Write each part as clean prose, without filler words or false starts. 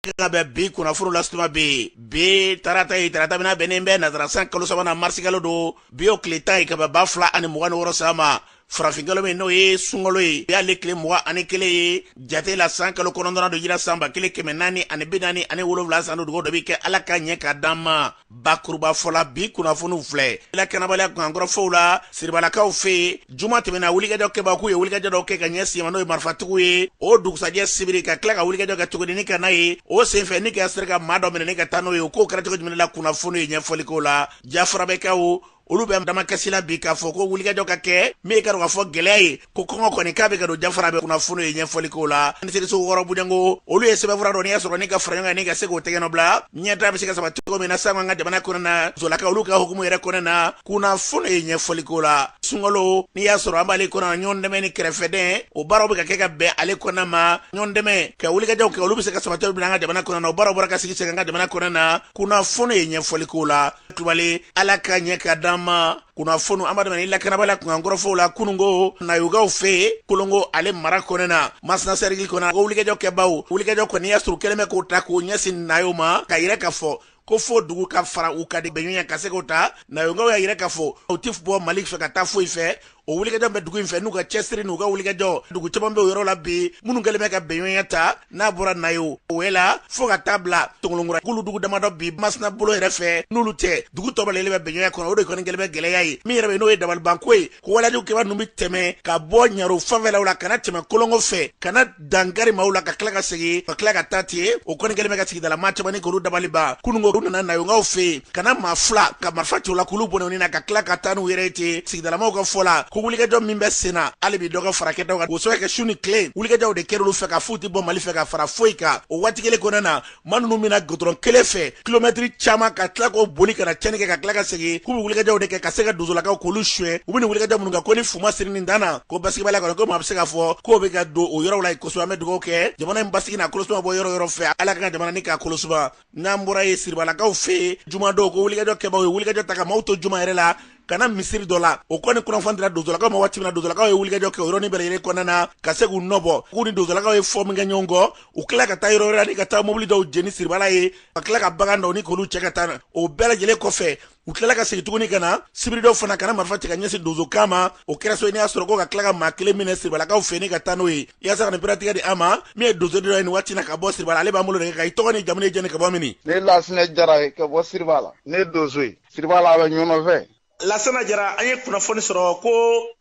Ka bɛ bi kunnafoni lasituma bɛ bi tarata ye, tarata bɛna bɛnnen bɛ nazara san kalo sabanan marisikalo don, bi o tile 10 ye ka bɛn 2026 san ma, farafinkalo min n'o ye sunkalo ye, bi y'ale tile 21 ye jate la, san kalo 9 don, jira san 1447 san don. Dugawu dɔ bɛ kɛ, Ala ka ɲɛ ka d'an ma. Bakuruba fɔla, bi kunnafoniw filɛ. Lakanabaliya kunkankɔrɔfɔw la Siribalakaw fɛ yen, juma tɛmɛna, wulikajɔ kɛbaw k'u ye wulikajɔ dɔw kɛ ka ɲɛsin ma, n'o ye marifatigiw ye. O dugusajɛ sibiri, ka tila ka wulikajɔ kɛ tuguni ni ka n'a ye o senfɛ ni ka sera ka maa dɔ minɛ ni ka taa n'o ye. O kow kɛra cogo jumɛn la? Kunnafoni ye ɲɛfɔli k'o la. Jafarabɛkaw, olu bɛ damakasi la bi k'a fɔ ko wulikajɔ ka kɛ min ye ka dɔn k'a fɔ gɛlɛya ye, ko kɔngɔ kɔni k'a bɛ ka don Jafara bɛ. Kunnafoni ye ɲɛfɔli k'o la. Minisiriso wɔɔrɔ Bujango, olu ye sɛbɛnfura dɔ n'i y'a sɔrɔ ni ka fara ɲɔgɔn kan ni ka se k'o tɛgɛ nɔ bila, ɲɛtaa bɛ se ka sabati cogo min na sango an ka jamana kɔnɔ na, zolaka olu ka hukumu yɛrɛ kɔnɔ na. Kunnafoni ye ɲɛfɔli k'o la. Sunkalo n'i y'a sɔrɔ an b'ale kɔnɔ na, ɲɔgɔn dɛmɛ ni kɛrɛfɛdɛn, o baaraw bɛ ka kɛ ka bɛn ale kɔnɔ ma. Ɲɔgɔn dɛmɛ ka wulikajɔw kɛ, olu bɛ se ka sabati bila an ka jamana kɔnɔ na. O baaraw bɔra ka sigi sen an ka jamana kɔnɔ na. Kunnafoni ye ɲɛfɔli k'o la. Tubali, Ala ka ɲɛ ka d'an ma. Kunnafoni an b'a daminɛ ni lakanabaliya kunkankɔrɔfɔw la kunungo Nayogaw fɛ yen, Kolongo ale mara kɔnɔ na, Masina sɛrikili kɔnɔ, ko wulikajɔ kɛbaw, wulikajɔ kɔni y'a sɔrɔ kɛlen bɛ k'o ta k'o ɲɛsin Nayo ma, ka yɛrɛ ka fɔ ko fo dugu ka fara u ka di bɛnɲɔgɔnya ka se k'o ta. Nayogaw y'a yɛrɛ ka fɔ u tɛ bɔ Mali fɛ ka taa foyi fɛ. O wulikajɔ bɛ dugu in fɛ n'u ka cɛsiri n'u ka wulikajɔ. Dugu caman bɛ o yɔrɔ la bi minnu kɛlen bɛ ka bɛnɲɔgɔnya ta, n'a bɔra Nayo o la fo ka taa bila Tongolonkura, k'olu dugu damadɔ bi Masina bolo yɛrɛ fɛ, n'olu tɛ, dugu tɔ bɛɛ lajɛlen bɛ bɛnɲɔgɔnya kɔnɔ. O de kɔni kɛlen bɛ gɛlɛya ye min yɛrɛ bɛ, n'o ye dabalibanko ye, ko walejugu kɛba ninnu bɛ tɛmɛ ka bɔ Ɲaro fanfɛlaw la ka na tɛmɛ Kolongo fɛ ka na dankari maaw la, ka tila ka segin, ka tila ka taa ten. O kɔni kɛlen bɛ ka sigidala maa caman ni k'olu dabali ban. Kunungo, u nana Nayonkaw fɛ yen ka na maa fila ka marifa ci u la k'olu bɔnɛ u ni na, ka tila ka taa n'u yɛrɛ ye ten. Sigidalamaw ka fɔ la ko wulikajɔ min bɛ sen na, hali bi dɔ ka fara kɛtaw kan, k'o sababu kɛ su ni tile wulikajɔw de kɛra olu fɛ, ka f'u tɛ bɔ Mali fɛ ka fara foyi kan. O waati kelen kɔnɔna na, maa ninnu bɛna gudɔrɔn kelen fɛ kilomɛtiri caman, ka tila k'o boli ka na tiɲɛni kɛ, ka tila ka segin, k'u bɛ wulikajɔw de kɛ ka se ka donsolakaw k'olu suɲɛ. U bɛ nin wulikajɔ minnu kan, ko ni fu ma siri nin dan na, ko basigibaliya kɔnɔ, ko maa bɛ se k'a fɔ k'o bɛ ka don o yɔrɔw la kosɛbɛ. An bɛ dugawu kɛ jamana in basigi n'a kolosuma bɔ yɔrɔ yɔrɔ fɛ, Ala ka jamana ni k'a kolosuma. N'an bɔra yen, Siribalakaw fɛ yen, jumadon, ko wulikajɔ kɛbaw ye wulikajɔ ta ka maaw to juma yɛrɛ la ka na misiri dɔ la. O kɔni kunnafoni dira donsolakaw ma waati min na, donsolakaw ye wulikajɔ kɛ o yɔrɔnin bɛɛ lajɛlen kɔnɔna na ka se k'u nɔbɔ. K'u ni donsolakaw ye fɔ min kɛ ɲɔgɔn kɔ, u tila ka taa yɔrɔ wɛrɛ ni ka taa mobili dɔw jeni Siribala ye, ka tila ka bagan dɔw ni k'olu cɛ ka taa. O bɛɛ lajɛlen kɔfɛ, u tilala ka segin tuguni ka na sibiri dɔw fana ka na marifa cɛ ka ɲɛsin donsokan ma. O kɛra so n'i y'a sɔrɔ ko ka tila ka maa kelen minɛ Siribalakaw fɛ ni ka taa n'o ye, yaasa ka nin pɛrɛtigɛ di an ma. Min ye donso dɔ ye nin waati na ka bɔ Siribala, ale b'an bolo nɛgɛ kan. I tɔgɔ ni jamu ni jɛni ka bɔ mini? Ne ye Lasinɛ Jara ye ka bɔ Siribala. Ne ye donso ye Siribala, a bɛ ɲɔnɔ fɛ. Lasana Jara, an ye kunnafoni sɔrɔ ko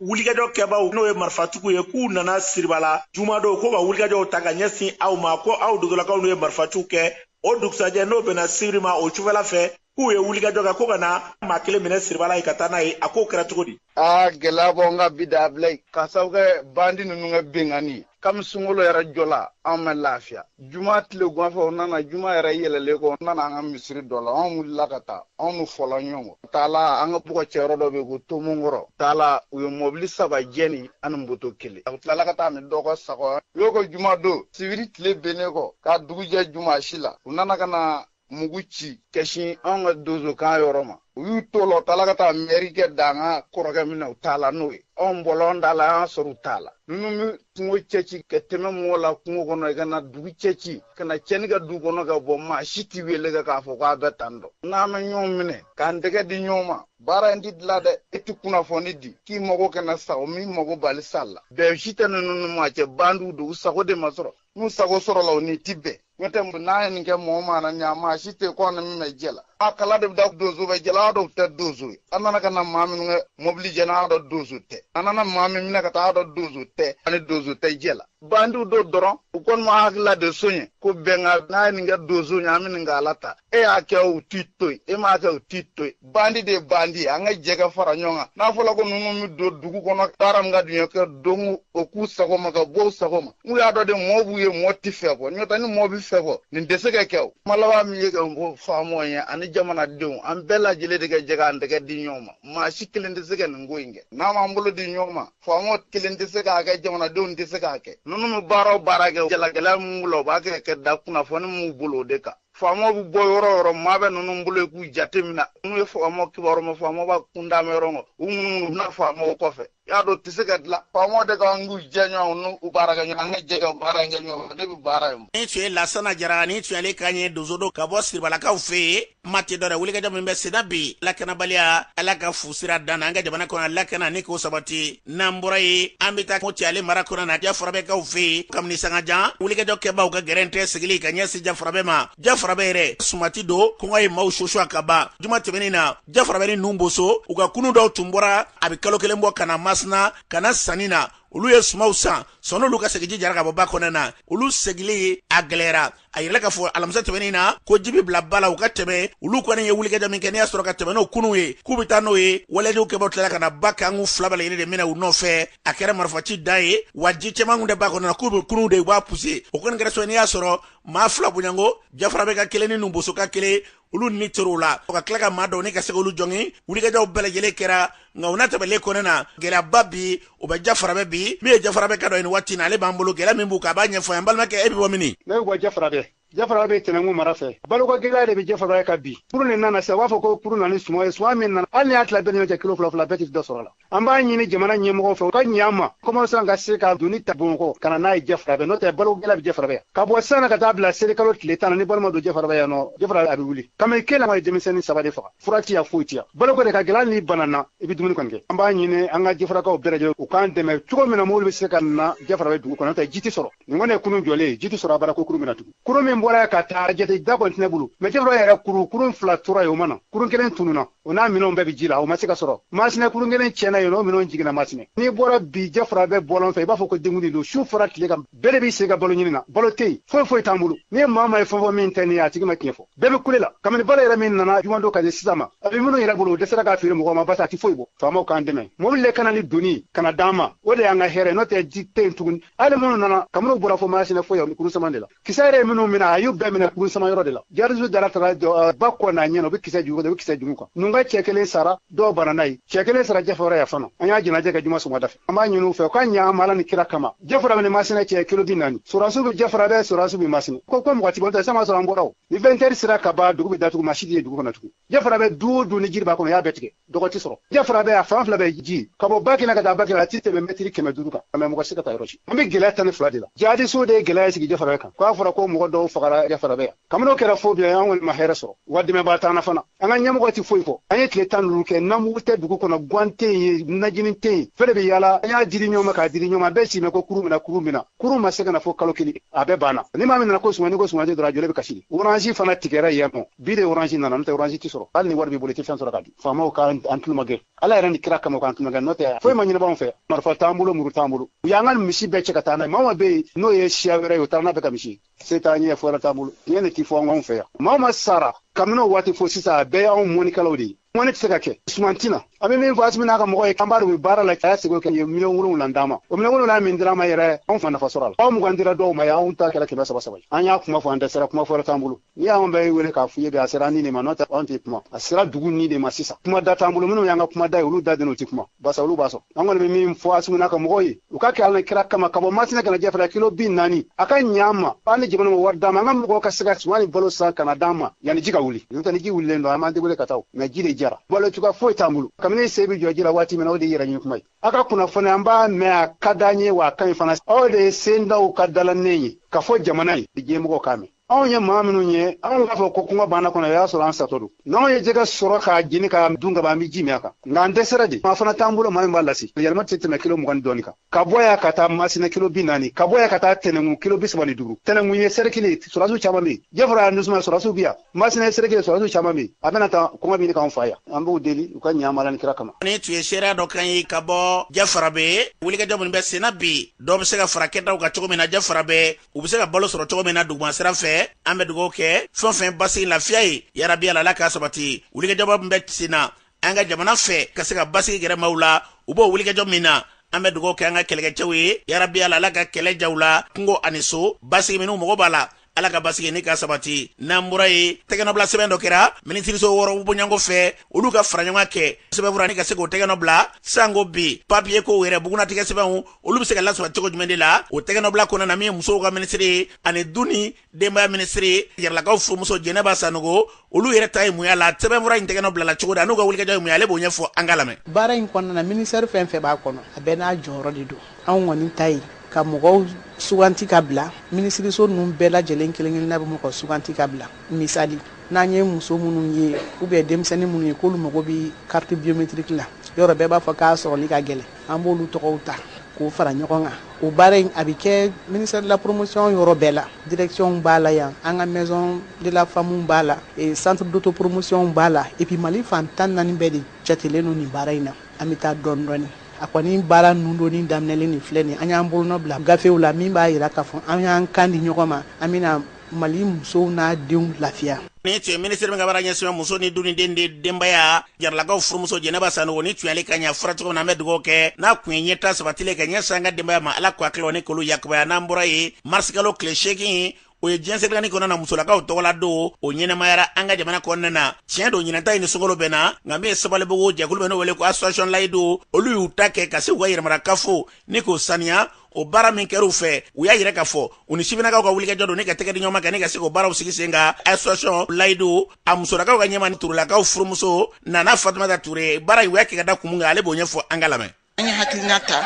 wulikajɔ kɛbaw, n'o ye marifatigiw ye, k'u nana Siribala jumadon ko ka wulikajɔw ta ka ɲɛsin aw ma, ko aw dodolakaw n'u ye marifatigiw kɛ. O dugusajɛ, n'o bɛnna sibiri ma, o sufɛla fɛ, k'u ye wulikajɔ kɛ ko ka na maa kelen minɛ Siribala ye ka taa n'a ye. A k'o kɛra cogo di? Aa, gɛlɛya b'an kan bi da bila ka sababu kɛ bandi ninnu ka binkanni ye. Kami sunkalo yɛrɛ jɔ la, anw ma lafiya. Juma tile gan fɛ, u nana juma yɛrɛ yɛlɛlen kɔ, u nana an ka misiri dɔ la. Anw wulila ka taa, anw n'u fɔla ɲɔgɔn kɔ. Taala an ka bɔgɔ cɛyɔrɔ dɔ bɛ yen ko Tomonkɔrɔ. Taala u ye mɔbili saba jɛni ani moto kelen. U tilala ka taa ni dɔ ka sago. U y'o kɛ juma don, sibiri tile bennen kɔ, ka dugu jɛ juma si la, u nana ka na mugu ci kɛsin anw ka donsokan yɔrɔ ma. U y'u to la, u taala ka taa mɛri kɛ danga kɔrɔkɛ min na, u taala n'o ye. Anw bɔla anw da la, an y'a sɔrɔ u taala. Ninnu bɛ kungo cɛci ka tɛmɛ mɔgɔ la kungo kɔnɔ, ka na dugu cɛci, ka na cɛnni kɛ dugu kɔnɔ ka bɔ. Maa si t'i wele kɛ k'a fɔ k'a bɛ tan dɔn. N'an bɛ ɲɔgɔn minɛ k'an tɛgɛ di ɲɔgɔn ma, baara in ti dilan dɛ. E ti kunnafoni di k'i mago kana sa, o min mago bali sa la. Bɛn si tɛ ninnu ni maa cɛ, bandiw don, u sago de ma sɔrɔ. N'u sago sɔrɔla, u ni ti bɛn. N'o tɛ, n'a ye nin kɛ mɔgɔ maa na, ɲa maa si tɛ ko ni min bɛ jɛ la. A kala de bɛ da donso bɛ jɛ la, a dɔw tɛ donso ye. An nana ka na maa minnu kɛ mobili jɛ n'a dɔn donso tɛ. An nana maa min minɛ ka taa dɔn donso tɛ, ani donso tɛ jɛ la. Bandiw don dɔrɔn, u kɔni ma hakilila de soɲɛ ko bɛnkan. N'a ye nin kɛ donso ɲɛ, an bɛ nin k'a la ta. E y'a kɛ, u t'i to yen, e m'a kɛ, u t'i to yen. Bandi de ye bandi ye. An ka jɛ ka fara ɲɔgɔn kan. N'a fɔra ko ninnu bɛ don dugu kɔnɔ, baara min ka d'u ye kɛ don, o k'u sago ma, ka bɔ u sago ma. N'u y'a dɔn de mɔɔ b'u ye, mɔɔ tɛ fɛ bɔ. N'o tɛ, ni mɔɔ bɛ fɛ bɔ, nin tɛ se ka kɛ. O kuma laban min ye ka faamaw ye ani jamanadenw, an bɛɛ lajɛlen de ka jɛ k'an tɛgɛ di ɲɔgɔn ma. Maa si kelen tɛ se ka nin ko in kɛ. N'an m'an bolo di ɲɔgɔn ma, faamaw kelen tɛ se k'a kɛ, jamanadenw tɛ se k'a kɛ. Ninnu bɛ baara o baara kɛ, jalagɛlɛya min b'u la, u b'a kɛ ka da kunnafoni min b'u bolo o de kan. Faamaw bɛ bɔ yɔrɔ o yɔrɔ, maa bɛ ninnu bolo k'u jate minɛ. N'u ye faamaw kibaru ma, faamaw b'a kunda yɔrɔ kɔ, u munumunu u bɛna faamaw kɔfɛ. Y'a dɔn tɛ se ka dilan. Faamaw de k'an k'u jɛ ɲɔgɔn n'u baara kɛ ɲɔgɔn, an ka jɛ ka baara kɛ ɲɔgɔn fɛ, ne bɛ baara in. Ni tun ye Lasana Jara, ni tun y'ale kan ye donso don ka bɔ Siribalakaw fɛ yen. Kuma tɛ dɔ wulikajɔ min bɛ senna bi, lakanabaliya, Ala ka fu sira dan na an ka jamana kɔnɔ, lakana ni k'o sabati. N'an bɔra yen, an bɛ taa Moti ale mara kɔnɔ na, Jafarabɛkaw fɛ yen. Kabini sangajan wulikajɔ kɛbaaw ka gɛrɛn tɛ sigili ka ɲɛsin Jafarabɛ ma. Jafarabɛ yɛrɛ sumati don, kɔngɔ ye maaw soso a ka ban. Juma tɛmɛnen na, Jafarabɛ ni Nunboso u ka kunu dɔw tun bɔra a bɛ kalo kelen bɔ ka na Masina ka na sanni na. Olu ye sumaw san, sɔnni olu ka segin ji jara ka bɔ ba kɔnɔ na. Olu segilen a gɛlɛyara. A yirala k'a fɔ alamisa tɛmɛnen na ko ji bɛ bila ba la u ka tɛmɛ. Olu kɔni ye wulikajɔ min kɛ, n'i y'a sɔrɔ ka tɛmɛ n'o kunun ye k'u bɛ taa n'o ye, walejugu kɛbaaw tilala ka na ba kan fila bɛɛ lajɛlen de minɛ u nɔfɛ. A kɛra marifaci dan ye, wa ji cɛman kun tɛ ba kɔnɔ na, k'u bɛ kunun de u b'a puse. O kɔni kɛra sɔrɔ n'i y'a sɔrɔ maa fila bonyanko, Jafarabɛ ka kelen ni Nunboso ka kelen, olu ni tor'o la ka tila ka maa dɔw ni ka se k'olu jɔngin. Wulikajɔw bɛɛ lajɛlen kɛra, nka u n'a tɛmɛlen kɔnɛ na, gɛlɛyaba bi o bɛ Jafarabɛ bi. Min ye Jafarabɛ ka dɔ ye nin waati na, ale b'an bolo, gɛlɛya min b'u kan a b'a ɲɛfɔ an balimakɛ. E bɛ bɔ min? Ne bɛ bɔ Jafarabɛ. Jafarabɛ bɛ Tɛnɛnkun mara fɛ. Baloko gɛlɛya de bɛ Jafarabɛ kan bi. Kurun de nana sisan, u b'a fɔ ko kurun nana ni suman ye. Suman min nana, hali n'i y'a tila bɛɛ ni ɲɔgɔn cɛ kilo fila fila, bɛɛ tɛ dɔ sɔrɔ a la. An b'a ɲini jamana ɲɛmɔgɔw fɛ u ka ɲɛ an ma, commerçant ka se ka doni ta Bamakɔ ka na n'a ye Jafarabɛ, n'o tɛ baloko gɛlɛya bɛ Jafarabɛ yan. Ka bɔ sisan ka taa bila selikalo tile 10 na, ni balo ma don Jafarabɛ yan nɔ, Jafarabɛ a bɛ wuli. Kabini kelen ye denmisɛnnin 3 de faga, fura ti yan, foyi ti yan. Baloko de ka gɛlɛn, hali n'i banana i bɛ dumuni kɔni kɛ. An b'a ɲini an ka Jafarakaw bɛɛ lajɛlen u k'an dɛmɛ cogo min na mobili bɛ se ka na Jafarabɛ dugu kɔnɔ, n'o tɛ ji tɛ sɔrɔ. Nin kɔni ye kurun jɔlen ye, ji tɛ sɔrɔ a bara ko kurun bɛna tugun. Kurun min bɔra ka taa jate da kɔni tɛ ne bolo, mais Jafarabɛ yɛrɛ kurun 2 tora yen, o ma na. Kurun kelen tununna, o n'a minɛnw bɛɛ bɛ ji la, o ma se ka sɔrɔ. Masinɛ kurun kelen tiɲɛna yen, o minɛnw jiginna Masinɛ. N'i bɔra bi Jafarabɛ bɔlɔn fɛ, i b'a fɔ ko denkundi don, su fara tile kan, bɛɛ de b'i sen ka balo ɲini na, balo tɛ yen, foyi foyi t'an bolo. N'i ye maa maa ye fɛn fɔ min tɛ nin ye, a tigi ma tiɲɛ fɔ. Bɛɛ bɛ kule la. Kabini balo yɛrɛ min nana jumadon ka se sisan ma, a bɛ minnu yɛrɛ bolo, u dɛsɛra k'a feere mɔgɔw ma, barisa a tɛ foyi bɔ. Faamaw k'an dɛmɛ, mobili de kana ni doni kana d'an ma, o de y'an ka hɛrɛ, n'o tɛ ji tɛ yen tuguni. Hali minnu nana, kabini u bɔra fo Masinɛ fo yan, kurun sama de la. Kisɛ yɛrɛ ye minnu minɛ, a y'u bɛɛ minɛ kurun sama yɔrɔ de la. Jarisu dara taara jɔ ba kɔ n'a ɲɛna, u bɛ kisɛ jugu, u bɛ kisɛ jugu kan. Ninnu ka cɛ kelen sara, dɔw banna n'a ye. Cɛ kelen sara Jafarabɛ yan fana. An y'a jɛnajɛ kɛ juma sɔgɔmada fɛ. An b'a ɲini u fɛ u ka ɲɛ an ma Ala ni kira kama. Jafarabɛ ni Masinɛ cɛ kilo 40. Sɔrɔdasiw bɛ Jafarabɛ, sɔrɔdasiw bɛ Masinɛ. Ko ko mɔgɔ ti bɔ, sisan b'a sɔrɔ an bɔra o. Ni 20 heures sera ka ban, dugu bɛ datugu, maa si tɛ ye dugu kɔnɔ tugun. Jafarabɛ du o du ni jiri b'a kɔnɔ, y'a bɛɛ tigɛ, dɔgɔ tɛ sɔrɔ. Jafarabɛ a fan fila bɛ ji, ka bɔ ba kelen ka taa ba kelen, a ti tɛmɛ mɛtiri 500 kan, mais mɔgɔ se ka taa yɔrɔ si. An bɛ gɛlɛya 12 de la. Jihadisiw de ye gɛlɛya sigi Jafarabɛ kan. K'a fɔra ko mɔgɔ dɔw fagara Jafarabɛ yan. Kabini o kɛra fo bi, an kɔni ma hɛrɛ sɔrɔ. Wa dɛmɛbaa t'an na fana. An ka ɲɛmɔgɔ ti foyi fɔ. An ye tile 15 kɛ, namugu tɛ dugu kɔnɔ, guwan tɛ yen, najini tɛ yen. Fɛn de bɛ yaala. An y'a diri ɲɔgɔn ma k'a diri ɲɔgɔn ma. Bɛɛ si mɛn ko kurun bɛna, kurun bɛna. Kurun ma se ka na fo kalo kelen, a bɛɛ banna. Ni maa min nana ko suman, ni ko suman tɛ dɔrɔn, a joli bɛ kasi. Orange fana tigɛra yen nɔ. Bi de orange nana, n'o tɛ orange tɛ sɔrɔ. Hali ni wari b'i bolo, i tɛ fɛn sɔrɔ ka di. Faamaw k'an tulo magɛ. Ala yɛrɛ ni kira kama k'an tulo magɛ, n'o tɛ foyi ma ɲɛnabɔ anw fɛ. Marifa t'an bolo, muru t'an bolo. U y'an ka misi bɛɛ cɛ ka taa n'a ye. Maa o maa bɛ yen n'o ye siya wɛrɛ ye, o taara n'a bɛɛ ka misi. Se t'an ɲɛ, fɔ wɛrɛ t'an bolo. Tiɲɛ de ti fɔ anw fɛ yan. Maa o maa sara kabini o waati fo sisan, a bɛɛ y'anw mɔnikɛlaw de ye. Mɔni tɛ se ka kɛ, suman ti na. An bɛ min fɔ Asimi n'a ka mɔgɔw ye, an b'a dɔn u bɛ baara la, a y'a sigi o kɛ, ye miliyɔn 7 d'an ma. O miliyɔn 7 min dira an ma yɛrɛ, anw fa nafa sɔrɔ a la. Aw 20 dira dɔw ma, anw ta kɛra 300 ye. An y'a kuma fɔ, an dɛsɛra, kuma fɔra t'an bolo. N'i y'anw bɛɛ wele k'a f'i ye bi, a sera an ni de ma, n'o tɛ anw tɛ kuma. A sera dugu ni de ma sisan. Kuma da t'an bolo, minnu y'an ka kuma da ye, olu da den o tɛ kuma. Barisa olu b'a sɔrɔ. An kɔni bɛ min fɔ Asimi n'a ka mɔgɔw ye, u ka kɛ Ala ni kira kama, ka bɔ Masina ka na Jafara kilo 40. A ka ɲɛ an ma, an ni jamana ma wari d'an ma, an ka mɔgɔw ka se ka suman ni balo san ka na d'an ma yanni ji ka wuli. N'o tɛ ni ji wulilen don, an b'an débrouiller ka taa o. Mais ji de jara. Balo cogoya foyi t'an bolo. Kabini sen bɛ jɔ ji la waati min na, o de ye yɛrɛ ɲini kuma ye. A ka kunnafoni an b'a mɛn, a ka d'an ye wa a ka ɲi fana. Aw de ye sendaw ka dalannen ye ka fɔ jamana ye, diɲɛ mɔgɔw k'a mɛn. Anw ye maa minnu ye, anw b'a fɔ ko kɔngɔ banna kɔnɔ, o y'a sɔrɔ an satɔ don. N'anw ye jɛgɛ sɔrɔ k'a jeni k'a dun ka ban, an bɛ ji min a kan. Nka an dɛsɛra de. Maa fana t'an bolo maa min b'a lase. Yɛlɛma tɛ tɛmɛ kilo 20 dɔɔni kan. Ka bɔ yan ka taa Masina kilo 40, ka bɔ yan ka taa Tɛnɛnkun kilo 35. Tɛnɛnkun ye sɛrikili ye, sɔrɔdasiw caman bɛ yen. Jafara y'a nusuma, sɔrɔdasiw bɛ yan. Masina ye sɛrikili ye, sɔrɔdasiw caman bɛ yen. A bɛna taa kɔngɔ bɛ ɲini k'anw fa yan. An b'u deli u ka ɲɛ an ma Ala ni kira kama. Nin tun ye seereya dɔ kan ye ka bɔ Jafarabe. Wulikajɔ minnu bɛ senna bi, dɔ bɛ se ka fara kɛtaw kan cogo min na Jafarabe, u bɛ se ka balo sɔrɔ cogo min na duguma sira fɛ. An bɛ dugawu kɛ fɛn o fɛn basigi lafiya ye, yarabi Ala, Ala k'a sabati. Wulikajɔba min bɛ sen na an ka jamana fɛ ka se ka basigi gɛrɛ maaw la, u b'o wulikajɔ min na, an bɛ dugawu kɛ an ka kɛlɛkɛcɛw ye, yarabi Ala, Ala ka kɛlɛ jaw la kungo ani so basigi minnu mago b'a la. Ala ka basigi ni ka sabati. N'an bɔra yen, tɛgɛnɔbila sɛbɛn dɔ kɛra minisiriso 6 bɔɲɔgɔnko fɛ, olu ka fara ɲɔgɔn kɛ sɛbɛnfura ni ka se k'o tɛgɛnɔ bila. Sanko bi papiye kow yɛrɛ, bugunatigɛ sɛbɛnw, olu bɛ se ka lasɔrɔ cogo jumɛn de la? O tɛgɛnɔbila kɔnɔna na, min ye musow ka minisiri ye ani du ni denbaya minisiri, Yɛrɛlakaw furumuso Jɛnɛba Sanogo, olu yɛrɛ ta ye mun y'a la? Sɛbɛnfura in tɛgɛnɔ bilala cogo di? N'u ka wulikajɔ ye mun ye? Ale b'o ɲɛfɔ, an ka lamɛn. Baara in kɔnɔna na, ministère fɛn fɛn b'a kɔnɔ, a bɛɛ n'a jɔyɔrɔ de don. Anw kɔni ta ye ka mɔgɔw suganti ka bila. Minisiriso ninnu bɛɛ lajɛlen kelen kelenna bɛ mɔgɔ suganti ka bila. Misali, n'an ye muso minnu ye ou bien denmisɛnnin minnu ye k'olu mago bɛ carte biométrique la, yɔrɔ bɛɛ b'a fɔ k'a sɔrɔli ka gɛlɛn, an b'olu tɔgɔw ta k'o fara ɲɔgɔn kan. O baara in a bɛ kɛ ministère de la promotion yɔrɔ bɛɛ la, direction b'a la yan, an ka maison de la femme b'a la, et centre d'autopromotion b'a la, et puis Mali fan 14 bɛɛ de jatelen don nin baara in na. An bɛ taa dɔɔni dɔɔni. A kɔni baara ninnu donni daminɛlen nin filɛ nin, an y'an bolonɔ bila gafew la min b'a jira k'a fɔ an y'an kan di ɲɔgɔn ma, an bɛna Mali musow n'a denw lafiya. Ni tun ye minisiri min ka baara ɲɛsin muso ni du ni den de denbaya, Jaralakaw furumuso Jɛnɛba Sanogo, ni tun y'ale ka ɲa fura cogo min na, an bɛ dugawu kɛ n'a kun ye ɲɛta sabatilen ka ɲɛsin an ka denbaya ma. Ala k'o hakiliw ni k'olu yakubaya. N'an bɔra yen, marisikalo tile 8, o ye diɲɛ selekani kɔnɔna na musolakaw tɔgɔla don, o ɲɛnɛmayara an ka jamana kɔnɔna na. Tiɲɛ don, ɲinata in ni sunkalo bɛnna, nka min ye Sabalibugu jɛkulu bɛ n'o wele ko association Layidu, olu y'u ta kɛ ka se k'u ka yɛrɛmara kafo ni k'o saniya. O baara min kɛra u fɛ, u y'a yira k'a fɔ u ni sifinnakaw ka wulikajɔ don ni ka tɛgɛ di ɲɔgɔn ma kɛ ni ka se k'o baaraw sigi sen kan. Association Layidu, a musolakaw ka ɲɛma, Turelakaw furumuso Nana Fatumata Ture, baara in u y'a kɛ ka da kun mun kan, ale b'o ɲɛfɔ, an ka lamɛn. An ye hakilina ta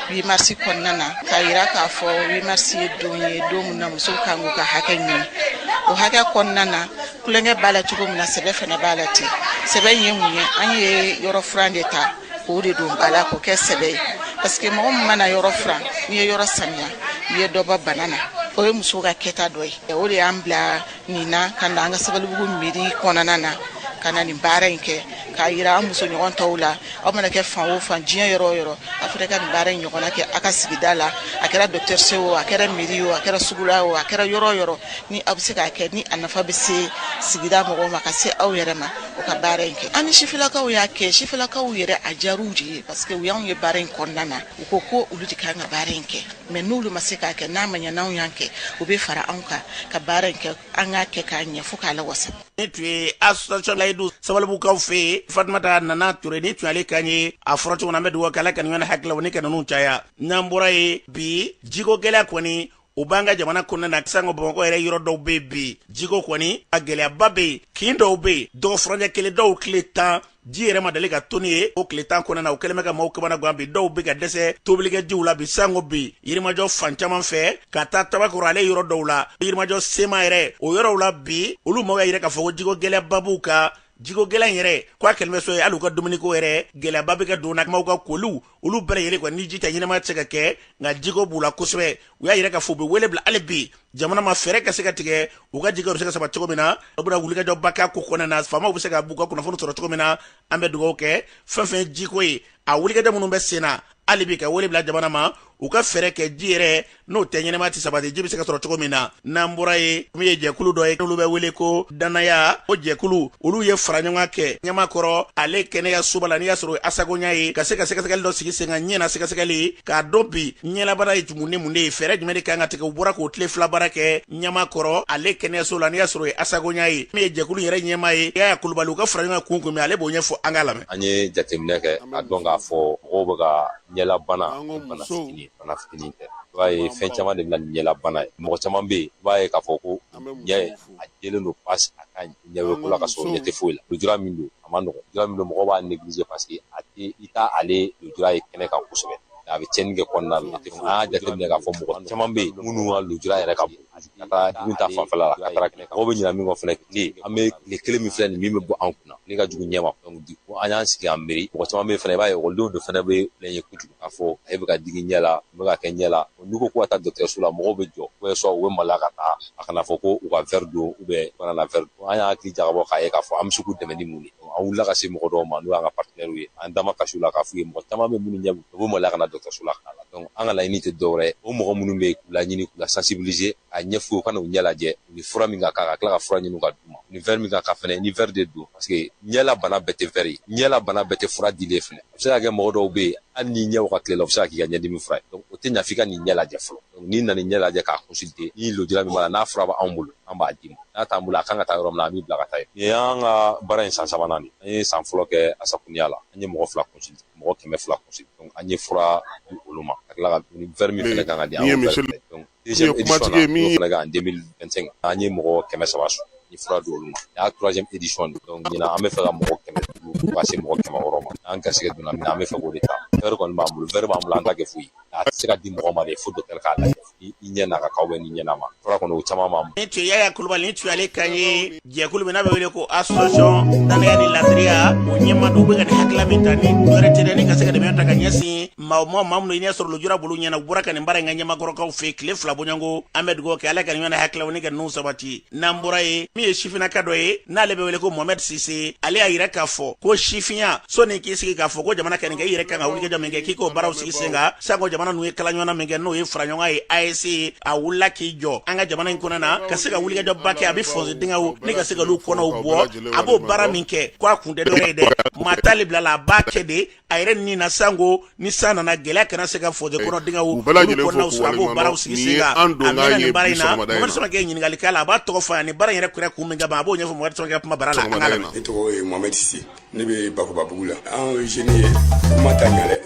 8 mars kɔnɔna na k'a yira k'a fɔ 8 mars ye don ye, don min na musow kan k'u ka hakɛ ɲini. O hakɛ kɔnɔna na, kulonkɛ b'a la cogo min na, sɛbɛ fana b'a la ten. Sɛbɛ in ye mun ye? An ye yɔrɔ furan de ta k'o de don ba la k'o kɛ sɛbɛ ye, parce que mɔgɔ min mana yɔrɔ furan, n'i ye yɔrɔ saniya, i ye dɔ bɔ bana na. O ye musow ka kɛta dɔ ye. O de y'an bila nin na ka na an ka Sabalibugu mairie kɔnɔna na ka na nin baara in kɛ k'a yira an musoɲɔgɔn tɔw la. Aw mana kɛ fan o fan, diɲɛ yɔrɔ o yɔrɔ, a fana ka nin baara in ɲɔgɔnna kɛ a ka sigida la. A kɛra dɔgɔtɔrɔso o, a kɛra mairie o, a kɛra sugula o, a kɛra yɔrɔ o yɔrɔ, ni aw bɛ se k'a kɛ, ni a nafa bɛ se sigida mɔgɔw ma ka se aw yɛrɛ ma, o ka baara in kɛ. An ni sifilakaw y'a kɛ, sifilakaw yɛrɛ a diyar'u de ye, parce que u y'anw ye baara in kɔnɔna na, u ko ko olu de kan ka baara in kɛ, mais n'olu ma se k'a kɛ, n'a ma ɲɛ n'anw y'an kɛ, u bɛ fara anw kan ka baara in kɛ, an k'a kɛ k'a ɲɛ fo k'a lawasa. Ni tun ye association Layidu Sabalibugukaw fɛ yen, Fatumata Nana Ture, ni tun y'ale kan ye. A fɔra cogo min na, an bɛ dugawu kɛ Ala ka nin ɲɔgɔn hakililaw ni ka ninnu caya. N'an bɔra yen, bi jiko gɛlɛya kɔni o b'an ka jamana kɔnɔna na. Sango Bamakɔ yɛrɛ yɔrɔ dɔw bɛ yen, bi jiko kɔni a gɛlɛyaba bɛ yen. Kin dɔw bɛ yen, dɔgɔ furancɛ kelen, dɔw tile 10 ji yɛrɛ ma deli ka toni ye. O tile 10 kɔnɔna na, o kɛlen bɛ ka maaw kamana gan. Bi dɔw bɛ ka dɛsɛ tobilikɛ jiw la bi. Sango bi Yirimajɔ fan caman fɛ ka taa Tabakɔrɔ, ale yɔrɔ dɔw la, Yirimajɔ sema yɛrɛ, o yɔrɔw la bi, olu maaw y'a yira k'a fɔ ko jiko gɛlɛyaba b'u kan. Jiko gɛlɛn yɛrɛ ko a kɛlen bɛ so ye, hali u ka dumuniko yɛrɛ gɛlɛyaba bɛ ka don na. Maaw ka koliw, olu bɛɛ lajɛlen kɔni, ni ji tɛ ɲɛnamaya tɛ se ka kɛ, nka jiko b'u la kosɛbɛ. U y'a yira k'a fɔ u bɛ wele bila hali bi jamana ma, fɛɛrɛ ka se ka tigɛ u ka jiko bɛ se ka saba cogo min na. U bɛna wulikajɔba kɛ ko kɔnɔna na, faamaw bɛ se ka b'u ka kunnafoni sɔrɔ cogo min na. An bɛ dugawu kɛ fɛn fɛn jiko ye, a wulikajɔ minnu bɛ sen na, hali bi ka wele bila jamana ma, u ka fɛɛrɛ kɛ ji yɛrɛ n'o tɛ ɲɛnɛmaya tɛ sabati, ji bɛ se ka sɔrɔ cogo min na. N'an bɔra yen, min ye jɛkulu dɔ ye, olu bɛ wele ko Danaya, o jɛkulu olu ye fara ɲɔgɔn kɛ ɲamakɔrɔ ale kɛnɛya soba la, n'i y'a sɔrɔ Asagoɲa ye, ka se ka sɛgɛsɛgɛli dɔ sigi sen kan, ɲɛ na sɛgɛsɛgɛli k'a dɔn bi ɲɛlabana ye mun ni mun de ye, fɛɛrɛ jumɛn de kan ka tigɛ. U bɔra k'o tile 2 baara kɛ ɲamakɔrɔ ale kɛnɛyaso la, n'i y'a sɔrɔ Asagoɲa ye. Min ye jɛkulu yɛrɛ ɲɛmaa ye, Yaya Kulubali, u ka fara ɲɔgɔn kan kun kun, ale b'o ɲɛfɔ, an k'a lamɛn. An ye jateminɛ kɛ a dɔn k'a fɔ mɔgɔw bɛ ka ɲɛlabana, bana fitinin, bana fitinin tɛ. I b'a ye fɛn caman de bɛ na ni ɲɛlabana ye. Mɔgɔ caman bɛ yen, i b'a ye k'a fɔ ko ɲɛ a jɛlen don, pasi a ka ɲi, ɲɛ bɛ ko la ka sɔrɔ ɲɛ tɛ foyi la. Lujura min don, a ma nɔgɔn. Lujura min don, mɔgɔw b'a négliger parce que a tɛ i t'a ale lujura ye kɛnɛ kan kosɛbɛ. A bɛ tiɲɛni kɛ kɔnɔna la. An y'a jateminɛ k'a fɔ mɔgɔ caman bɛ yen minnu ka lujura yɛrɛ ka bon ka taa dimi ta fanfɛla la, ka taara mɔgɔw bɛ ɲinɛ min kɔ fɛnɛ, tile an bɛ tile kelen min filɛ nin min bɛ bɔ an kunna, tile ka jugu ɲɛ ma. Donc du coup an y'an sigi an miiri, mɔgɔ caman bɛ yen fɛnɛ, i b'a ye ekɔlidenw de fɛnɛ bɛ plaigner kojugu k'a fɔ e bɛ ka digi ɲɛ la, n bɛ ka kɛ ɲɛ la. N'u ko k'u ka taa dɔgɔtɔrɔso la, mɔgɔw bɛ jɔ, ou soit u bɛ maloya ka taa, a kana fɔ ko u ka verre don ou bien u kana na verre don. An y'a hakili jagabɔ k'a ye k'a fɔ an bɛ se k'u dɛmɛ ni mun ye. An wulila ka se mɔgɔ dɔw ma n'o y'an ka partenaires ye, an da ma kasi u la k'a f'u ye mɔgɔ caman bɛ minnu ɲɛ u bɛ maloya ka na dɔgɔtɔrɔso la ka na. Donc an ka laɲini tɛ dɔwɛrɛ ye, o mɔgɔ minnu bɛ yen k'u laɲini, k'u la sensibiliser, a ɲɛf'u ye u ka n'u ɲɛ lajɛ, u ni fura min ka kan, ka tila ka fura ɲini ka d'u ma, ni verre min ka kan fɛnɛ, ni verre de don, parce que ɲɛla bana bɛɛ tɛ verre ye, ɲɛla bana bɛɛ tɛ fura dilen fɛnɛ. A bɛ se ka kɛ mɔgɔ dɔw bɛ yen, hali n'i ɲɛ ka tile la, o bɛ se ka k'i ka ɲɛdimi fura ye. Donc o tɛ ɲa f'i ka nin ɲɛ lajɛ fɔlɔ. Donc n'i nana ɲɛ lajɛ k'a consulter, ni lujura min b'a la, n'a fura b'anw bolo, an b'a d'i ma, n'a t'an bolo, a kan ka taa yɔrɔ min na, an b'i bila ka taa yen. Nin y'an ka baara in san sabanan de ye. An ye san fɔlɔ kɛ Asakuniya la, an ye mɔgɔ 2 consulter, mɔgɔ 200 consulter. Donc an ye fura di olu ma, ka tila ka ni verre min fɛnɛ kan ka di, an y'o verre fɛnɛ. Donc deuxième édition na, n'o fɛnɛ kɛ en 2025, an ye mɔgɔ 300 sɔrɔ, ni fura di olu ma. Nin y'a troisième édition de. Donc ɲinan an bɛ fɛ ka mɔgɔ 500 fo ka se mɔgɔ 600 ma. N'an garisɛgɛ donna min na, an bɛ fɛ k'o de ta. Verre kɔni b'an bolo, verre b'an bolo, an t'a kɛ foyi ye. A tɛ se ka di mɔgɔ ma de fo docteur k'a lajɛ ni i ɲɛ n'a ka kan ni ɲɛ n'a ma. Fura kɔni o caman b'an bolo. Ni tun ye Yaya Kulubali, ni tun y'ale kan ye jɛkulu min n'a bɛ wele ko association danaya ni ladiriya, o ɲɛma don. U bɛ ka nin hakilila min ta, ni dɔwɛrɛ tɛ dɛ, ni ka se ka dɛmɛ ta ka ɲɛsin maa maa minnu ɲɛ sɔrɔ lujura bolo ɲɛna. U bɔra ka nin baara in ka ɲɛmakɔrɔkaw fɛ tile 2 bɔɲɔgɔnko. An bɛ dugawu kɛ, Ala ka nin ɲɔgɔn hakililaw ni ka ninnu sabati. N'an bɔra yen, min ye sifinnaka dɔ ye n'ale bɛ wele ko Mohamed Sise, ale y'a yira k'a fɔ ko sifinya sɔnni k'i sigi k'a fɔ ko jamana ka nin kɛ, i yɛrɛ kan ka wulikajɔ min kɛ k'i k'o baaraw sigi sen kan. Sanko jamana ninnu ye kala ɲɔgɔnna min kɛ, n'o ye fara ɲɔgɔn ye AES, a wulila k'i jɔ an ka jamana in kɔnɔ na ka se ka wulikajɔba kɛ, a bɛ fossé dingɛw ni ka se ka olu kɔnɔw bɔ. A b'o baara min kɛ, k'a kun tɛ dɔwɛrɛ ye dɛ, maa t'ale bila la, a b'a kɛ de a yɛrɛ ni na, sanko ni san nana gɛlɛya kana se ka fossé kɔnɔ dingɛw olu kɔnɔnaw sɔrɔ. A b'o baaraw sigi sen kan. A mɛnna nin baara in na. Mohamed Samakɛ ye ɲininkali k'a la, a b'a tɔgɔ fɔ a ye, ni baara in yɛrɛ kɛra kun min kama, a b'o ɲɛfɔ Mohamed Samakɛ kuma bara la. An k'a lamɛn. Ne tɔgɔ ye Mohamed Sise, ne bɛ Bakubabugu la. Anw ye jeunes ye, kuma t'a ɲɛ dɛ,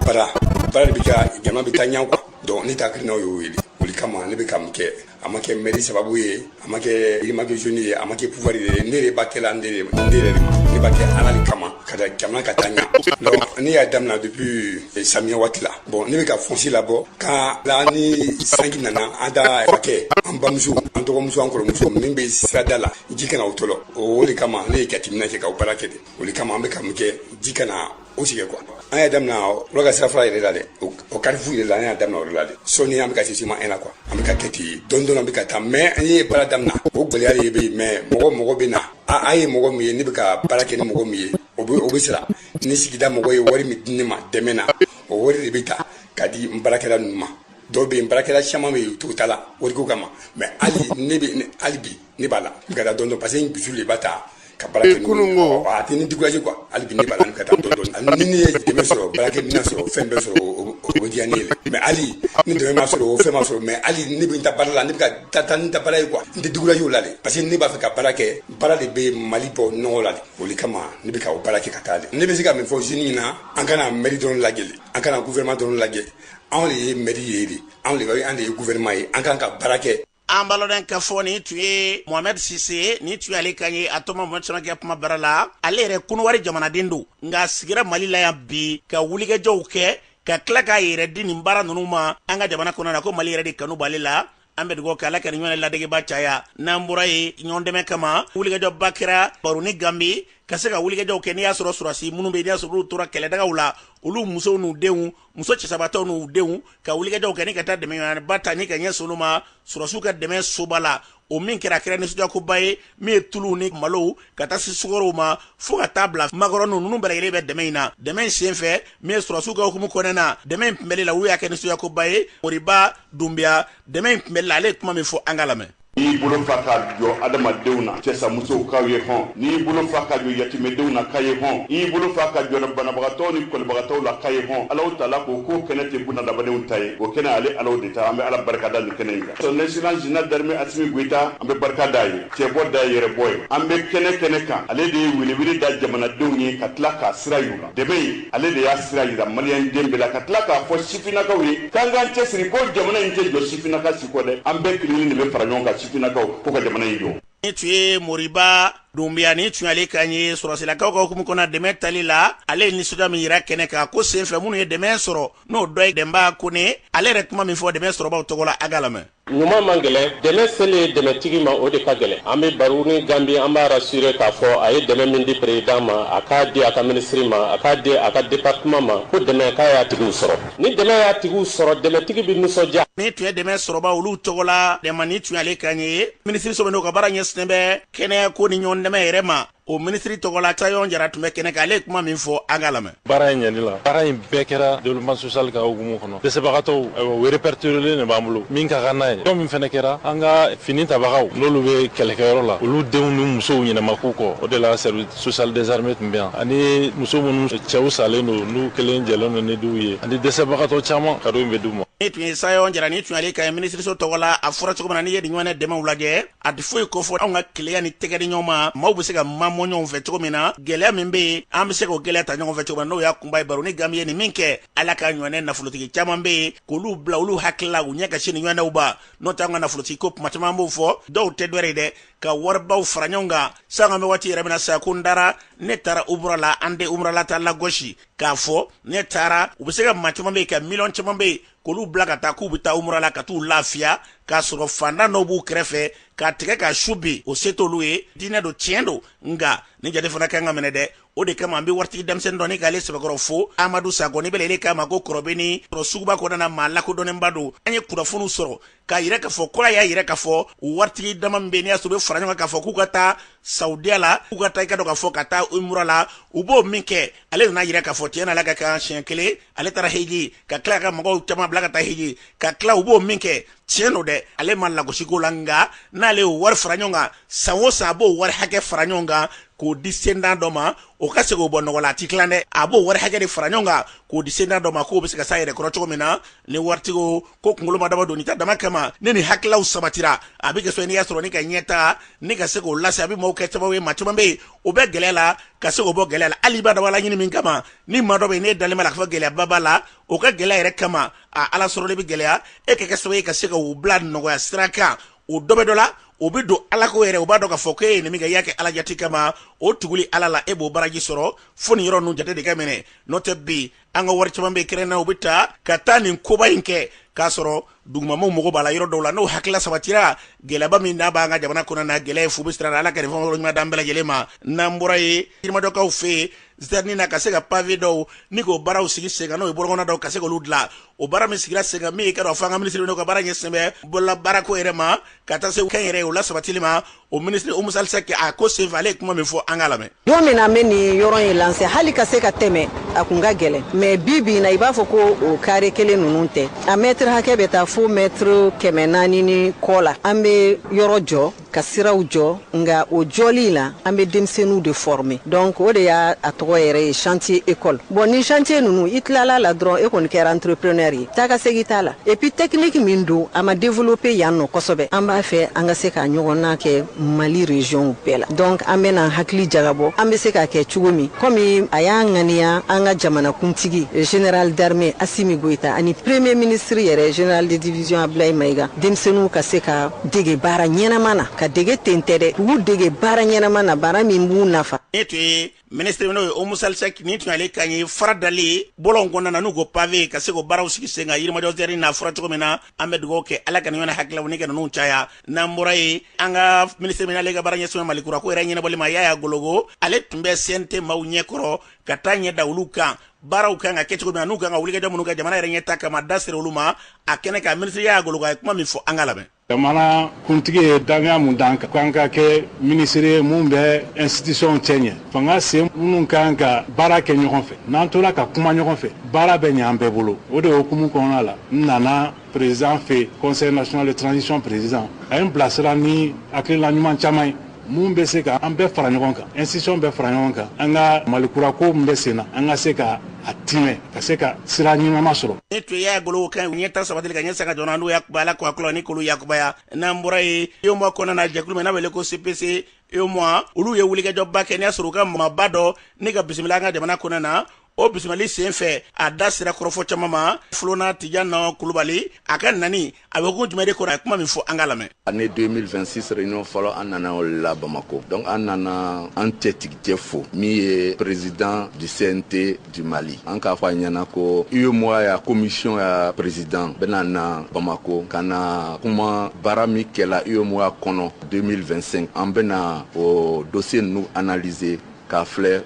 baara baara de bɛ ka jama bɛ taa ɲɛ quoi. Donc ne ta hakilinaw y'o ye de, o de kama ne bɛ ka mun kɛ. A ma kɛ mairie sababu ye, a ma kɛ yirimajɔ jeune ye, a ma kɛ pouvoir ye, ne de b'a kɛla, n yɛrɛ de ma, ne b'a kɛ Ala de kama ka da jamana ka taa ɲɛ. Donc ne y'a daminɛ depuis samiyɛ waati la. Bon, ne bɛ ka fossé labɔ ka la, ni sanji nana, an ta fakɛ, an bamuso, an dɔgɔmuso, an kɔrɔmuso min bɛ sirada la, ji kana o tɔlɔ. O de kama ne ye jateminɛ kɛ ka o baara kɛ de. O de kama an bɛ ka mun kɛ, ji kana o sigi quoi. An y'a daminɛ olu ka sira fara yɛrɛ la dɛ, o carrefour yɛrɛ la, an y'a daminɛ o de la dɛ. Sɔɔni an bɛ ka se sima la quoi, an bɛ ka kɛ ten dɔɔni dɔɔni, an bɛ ka taa. Mais an ye baara daminɛ, o gɛlɛya de bɛ yen. Mais mɔgɔ bɛ na, a ye mɔgɔ min ye, ne bɛ ka baara kɛ ni mɔgɔ min ye, o bɛ sara. Ni sigida mɔgɔ ye wari min di ne ma dɛmɛ na, o wari de bɛ ta ka di n baarakɛla ninnu ma. Dɔw bɛ yen, baarakɛla caman bɛ yen, u t'o ta la wariko kama. Mais hali ne bɛ, hali bi ne b'a la, n bɛ ka taa dɔɔni dɔɔni, parce que n dusu de b'a ta ka baara kɛ n'o, a tɛ ni découragé quoi. Hali bi ne b'a la, ka taa dɔɔni dɔɔni. Ni ne ye dɛmɛ sɔrɔ, baarakɛminɛn sɔrɔ, fɛn bɛɛ sɔrɔ, o bɛ diya ne ye. Mais hali ni dɛmɛ ma sɔrɔ, o fɛn ma sɔrɔ, mais hali ne bɛ n ta baara la, ne bɛ ka taa ni ta baara ye quoi. N tɛ découragé o la dɛ, parce que ne b'a fɛ ka baara kɛ. Baara de bɛ Mali bɔ nɔgɔ la de, o de kama ne bɛ ka o baara kɛ ka taa de. Ne bɛ se ka min fɔ jeune ɲɛna, an kana mairie dɔrɔn lajɛ, an kana gouvernement dɔrɔn lajɛ. Anw de ye mairie ye de, anw de ye gouvernement ye, an kan ka baara kɛ. An balɔdɔn ka fɔ, nin tun ye Mohamed Sise, nin tun y'ale kan ye a tɔma Mohamed Samakɛ kuma bara la. Ale yɛrɛ Kɔnɔwari jamanaden don, nka a sigira Mali la yan bi ka wulikajɔw kɛ, ka tila k'a yɛrɛ di nin baara ninnu ma an ka jamana kɔnɔ na, ko Mali yɛrɛ de kanu b'ale la. An bɛ dugawu kɛ, Ala ka nin ɲɔgɔn ladegeba caya. N'an bɔra yen, ɲɔgɔn dɛmɛ kama wulikajɔba kɛra Baro ni Ganbi ka se ka wulikajɔw kɛ. N'i y'a sɔrɔ sɔrɔdasi minnu bɛ yen, n'i y'a sɔrɔ olu tora kɛlɛdagaw la, olu musow n'u denw, muso cɛsabatɔw n'u denw, ka wulikajɔw kɛ ni ka taa dɛmɛba ta ni ka ɲɛsin olu ma sɔrɔdasiw ka dɛmɛ soba la. O min kɛra, a kɛra nisɔndiyakoba ye, min ye tuluw ni malow ka taa se sukɔrɔw ma, fo ka taa bila makɔrɔniw ninnu bɛɛ lajɛlen bɛ dɛmɛ in na. Dɛmɛ in sen fɛ, min ye sɔrɔdasiw ka hukumu kɔnɔna na, dɛmɛ in kunbɛli la, olu y'a kɛ nisɔndiyakoba ye. Moriba Dunbiya, dɛmɛ in kunbɛli la, ale ye kuma min fɔ, an k'a lamɛn. N'i bolo fa ka jɔ adamadenw na, cɛsamusow k'aw ye hɔn. N'i bolo fa ka jɔ yatimɛdenw na, k'a ye hɔn. N'i bolo fa ka jɔ banabagatɔw ni kɔlibagatɔw la, k'a ye hɔn. Alaw tala ko k'o kɛnɛ tɛ bunadamadenw ta ye, o kɛnɛ ale Alaw de ta. An bɛ Ala barika da nin kɛnɛ in kan. Son excellence général d'armée Assimi Goïta, an bɛ barika d'a ye. Cɛbɔ da ye yɛrɛbɔ ye. An bɛ kɛnɛ kɛnɛ kan, ale de ye welewele da jamanadenw ye ka tila k'a sira yira. Dɛmɛ in, ale de y'a sira yira maliyɛn den bɛɛ la, ka tila k'a fɔ sifinnakaw ye k'an k'an cɛsiri ko jamana in tɛ jɔ sifinnaka si kɔ dɛ. An bɛɛ kelen de bɛ fara ɲɔgɔn kan, sifinnakaw, ko ka jamana in jɔ. Ni tun ye Moriba Dunbiya, ni tun y'ale kan ye sɔrɔsilakaw ka hukumu kɔnɔ dɛmɛ tali la. Ale ye nisɔndiya min yira kɛnɛ kan ko senfɛ, minnu ye dɛmɛ sɔrɔ, n'o dɔ ye Dɛnba Kone, ale yɛrɛ kuma min fɔ dɛmɛ sɔrɔbaw tɔgɔ la, a k'a lamɛn. Ɲuman man gɛlɛn, dɛmɛ selen dɛmɛtigi ma, o de ka gɛlɛn. An bɛ Baruni Ganbi, an b'a rassurer k'a fɔ a ye dɛmɛ min di président ma, a k'a di a ka ministre ma, a k'a di a ka département ma, ko dɛmɛ k'a y'a tigiw sɔrɔ. Ni dɛmɛ y'a tigiw sɔrɔ, dɛmɛtigi bɛ nisɔndiya. Ni tun ye dɛmɛ sɔrɔba olu tɔgɔ la dɛmɛ, ni tun y'ale kan ye minisiri so n'o ka baara ɲɛsinnen bɛ kɛnɛya ko ni ɲɔgɔn dɛmɛ yɛrɛ ma o minisiri tɔgɔ la Sayɔn Jara tun bɛ kɛnɛ kan, ale ye kuma min fɔ, an k'a lamɛn. Baara in ɲɛli la, baara in bɛɛ kɛra développement social ka hukumu kɔnɔ. Dɛsɛbagatɔw, ayiwa, o répertorié de b'an bolo min ka kan n'a ye. Dɔ min fɛnɛ kɛra, an ka fini tabagaw, n'olu bɛ kɛlɛkɛyɔrɔ la, olu denw ni musow ɲɛnama k'u kɔ, o de la service social des armées tun bɛ yan, ani muso minnu cɛw salen don, n'u kelen jɛlen don ni duw ye, ani dɛsɛbagatɔ caman, cadeau in bɛ d'u ma. Ni tun ye Sayɔn Jara, ni tun y'ale ka minisiriso tɔgɔ la. A fɔra cogo min na, n'i ye nin ɲɔgɔnna dɛmɛw lajɛ, a tɛ foyi ko fɔ anw ka keleya ni tɛgɛ di ɲɔgɔn ma. Maaw bɛ se ka mamɔ ɲɔgɔn fɛ cogo min na, gɛlɛya min bɛ yen, an bɛ se k'o gɛlɛya ta ɲɔgɔn fɛ cogo min na, n'o y'a kunba ye. Baro ni Gami ye nin min kɛ, Ala ka ɲɔgɔnɛ nafolotigi caman bɛ yen k'olu bila olu hakili la, u ɲɛ ka se nin ɲɔgɔnɛw ba. N'o tɛ, an ka nafolotigi ko kuma caman b'o fɔ, dɔw tɛ dɔwɛrɛ ye dɛ, ka waribaw fara ɲɔgɔn kan. San an bɛ waati yɛrɛ min na sa, ko n taara, ne taara umura la, an tɛ umura la taa lagosi k'a fɔ ne taara. U bɛ se ka maa caman bɛ yen, ka miliyɔn caman bɛ yen, k'olu bila ka taa k'u bɛ taa umura la ka t'u lafiya, k'a sɔrɔ fantan dɔw b'u kɛrɛfɛ k'a tigɛ k'a su bi, o se t'olu ye. Diinɛ don, tiɲɛ don, nka ni jate fana kan ka minɛ dɛ. O de kama an bɛ waritigi denmisɛnnin dɔ ni k'ale sɛbɛkɔrɔ fo, Amadu Sakɔ, ni bɛ k'a ma ko Kɔrɔbeni suguba kɔnɔna na, maa lakodɔnnenba don. An ye kunnafoniw sɔrɔ k'a yira k'a fɔ kura y'a yira k'a fɔ waritigi dama min bɛ yen, n'i y'a sɔrɔ u bɛ fara ɲɔgɔn kan k'a fɔ k'u ka taa Saudiya la, k'u ka taa, i ka dɔn k'a fɔ ka taa umura la, u b'o min kɛ, ale nana yira k'a fɔ tiɲɛ na, Ala ka kan siɲɛ kelen ale taara heji, ka tila ka mɔgɔw caman bila ka taa heji, ka tila u b'o min kɛ, tiɲɛ don dɛ, ale ma lagosi ko la. Nka n'ale y'o wari fara ɲɔgɔn kan, san o san a b'o wari hakɛ fara ɲɔgɔn kan k'o di sentan dɔ ma, o ka se k'o bɔ nɔgɔ la. A ti tilan dɛ, a b'o wari hakɛ de fara ɲɔgɔn kan k'o di sentan dɔ ma, k'o bɛ se ka s'a yɛrɛ kɔrɔ cogo min na. Ni waritigiw ko kunkolo ma dabɔ don nin ta dama kama, ni nin hakililaw sabatira, a bɛ kɛ so n'i y'a sɔrɔ ni ka ɲɛta ni ka se k'o lase, a bɛ maaw kɛ sababu ye, maa caman bɛ yen o bɛ gɛlɛya la, ka se k'o bɔ gɛlɛya la. Hali i b'a dɔn ala ɲini min kama, ni maa dɔ bɛ yen n'e dalen b'a la k'a fɔ gɛlɛyaba b'a la, o ka gɛlɛya yɛrɛ kama, a ala sɔrɔli bɛ gɛlɛya, e ka kɛ sababu ye ka se k'o bila nɔgɔya sira kan. O dɔ bɛ dɔ la, o bɛ don Ala ko yɛrɛ, o b'a dɔn k'a fɔ k'e ye nin min kɛ, i y'a kɛ Ala jate kama, o tuguli Ala la, e b'o baraji sɔrɔ. Fo nin yɔrɔ ninnu jate de ka minɛ. N'o tɛ, bi an ka wari caman bɛ kɛrɛn na, u bɛ taa ka taa nin koba in kɛ k'a sɔrɔ dugumamaw mago b'a la yɔrɔ dɔw la. N'o hakilila sabatira, gɛlɛyaba min n'a b'an ka jamana kɔnɔ na, gɛlɛya ye fu bɛ sira la. Ala ka nin fɛn ɲuman d'an bɛɛ lajɛlen ma. N'an bɔra yen, Yirimajɔkaw fɛ yen zitɛrini na, ka se ka pavé dɔw ni k'o baaraw sigi sen kan, n'o ye bɔlɔnkɔnɔ dɔw, ka se k'olu dilan. O baara min sigira sen kan, min ye ka dɔn fɔ an ka minisiri n'o ka baara ɲɛsin bɛ bolola baarako yɛrɛ ma, ka taa se kɛn yɛrɛ ye o la sabatili ma, o minisiri Umu Sali a ko senfɛ, ale ye kuma min fɔ, an k'a lamɛn. Don min na an bɛ nin yɔrɔ in lancer, hali ka se ka tɛmɛ, a kun ka gɛlɛn. Mais bi bi in na, i b'a fɔ ko o carré kelen ninnu tɛ, a mètre hakɛ bɛ taa fo mètre 400 ni kɔ la. An bɛ yɔrɔ jɔ, ka siraw jɔ, nka o jɔli la, an bɛ denmisɛnninw de former. Donc o de y'a a tɔgɔ yɛrɛ ye, chantier école. Bon, ni chantier ninnu, i tilala la dɔrɔn, e kɔni kɛra entrepreneur ye, taa ka segin t'a la. Et puis technique min don, a ma développer yan nɔ kosɛbɛ. An b'a fɛ an ka se ka ɲɔgɔnna kɛ Mali région bɛɛ la. Donc an bɛna hakili jagabɔ, an bɛ se k'a kɛ cogo min, komi a y'a ŋaniya, an ka jamanakuntigi général d'armée Assimi Goïta ani premier ministre yɛrɛ général de division Abdoulaye Maïga, denmisɛnninw ka se ka dege baara ɲɛnama na, ka dege ten tɛ dɛ, k'u dege baara ɲɛnama na, baara min b'u nafa. Ne tun ye minisiri n'o ye Umu Sali Sɛki, nin tun y'ale kan ye. Fara dali bɔlɔn kɔnɔna na, n'u ko pavé, ka se k'o baaraw sigi sen kan Yirimajɔ zɛri n'a fɔra cogo min na. An bɛ dugawu kɛ, Ala ka nin ɲɔgɔn hakililaw ni ka ninnu caya. N'an bɔra yen, an ka minisiri min n'ale ka baara ɲɛsin Mali kura ko yɛrɛ ɲɛnabɔli ma, Yaya Gologo, ale tun bɛ CNT maaw ɲɛkɔrɔ ka taa ɲɛ da olu kan, baaraw kan ka kɛ cogo min na, n'u kan ka wulikajɔ minnu kɛ jamana yɛrɛ ɲɛta kama, da sera olu ma a kɛnɛ kan. Minisiri Yaya Gologo, a ye kuma min fɔ, an ka lamɛn. Jamana kuntigi ye dannaya mun d'an kan k'an ka kɛ minisiri ye mun bɛ institution cɛ ɲɛ, fanga sen minnu kan ka baara kɛ ɲɔgɔn fɛ, n'an tora ka kuma ɲɔgɔn fɛ, baara bɛ ɲɛ an bɛɛ bolo. O de hukumu kɔnɔna la, n nana président fɛ, Conseil national de transition président. A ye n bilasira ni hakilina ɲuman caman ye mun bɛ se ka an bɛɛ fara ɲɔgɔn kan, institution bɛɛ fara ɲɔgɔn kan, an ka Malikura ko min bɛ sen na, an ka se ka a timɛ, ka se ka sira ɲuman sɔrɔ. Ni tun y'a golo kan ɲɛ ta sabatili ka ɲɛ sa ka jɔn n'o yakubaya, Ala ko a ni k'olu yakubaya. N'an bɔra yen, UEMOA kɔnɔna na, jɛkulu min n'a wele ko CPC UEMOA, olu ye wulikajɔba kɛ. N'i y'a sɔrɔ u ka maaba dɔ ne ka bisimila an ka jamana kɔnɔna na, o bisimilali sen fɛ, a da sera kɔrɔfɔ caman ma. Fulona Tijana Kulubali, a ka nani a bɛ kun jumɛn de kɔrɔ, a ye kuma min fɔ, an ka lamɛn. Année 2026 réunion fɔlɔ, an nana o la Bamako. Donc an nana an cɛtigicɛ fo min ye président du CNT du Mali. An k'a fɔ a ɲɛna ko UEMOA ya commission ya président bɛna na Bamako ka na kuma baara min kɛla UEMOA kɔnɔ 2025. An bɛna o dossier ninnu analyser k'a filɛ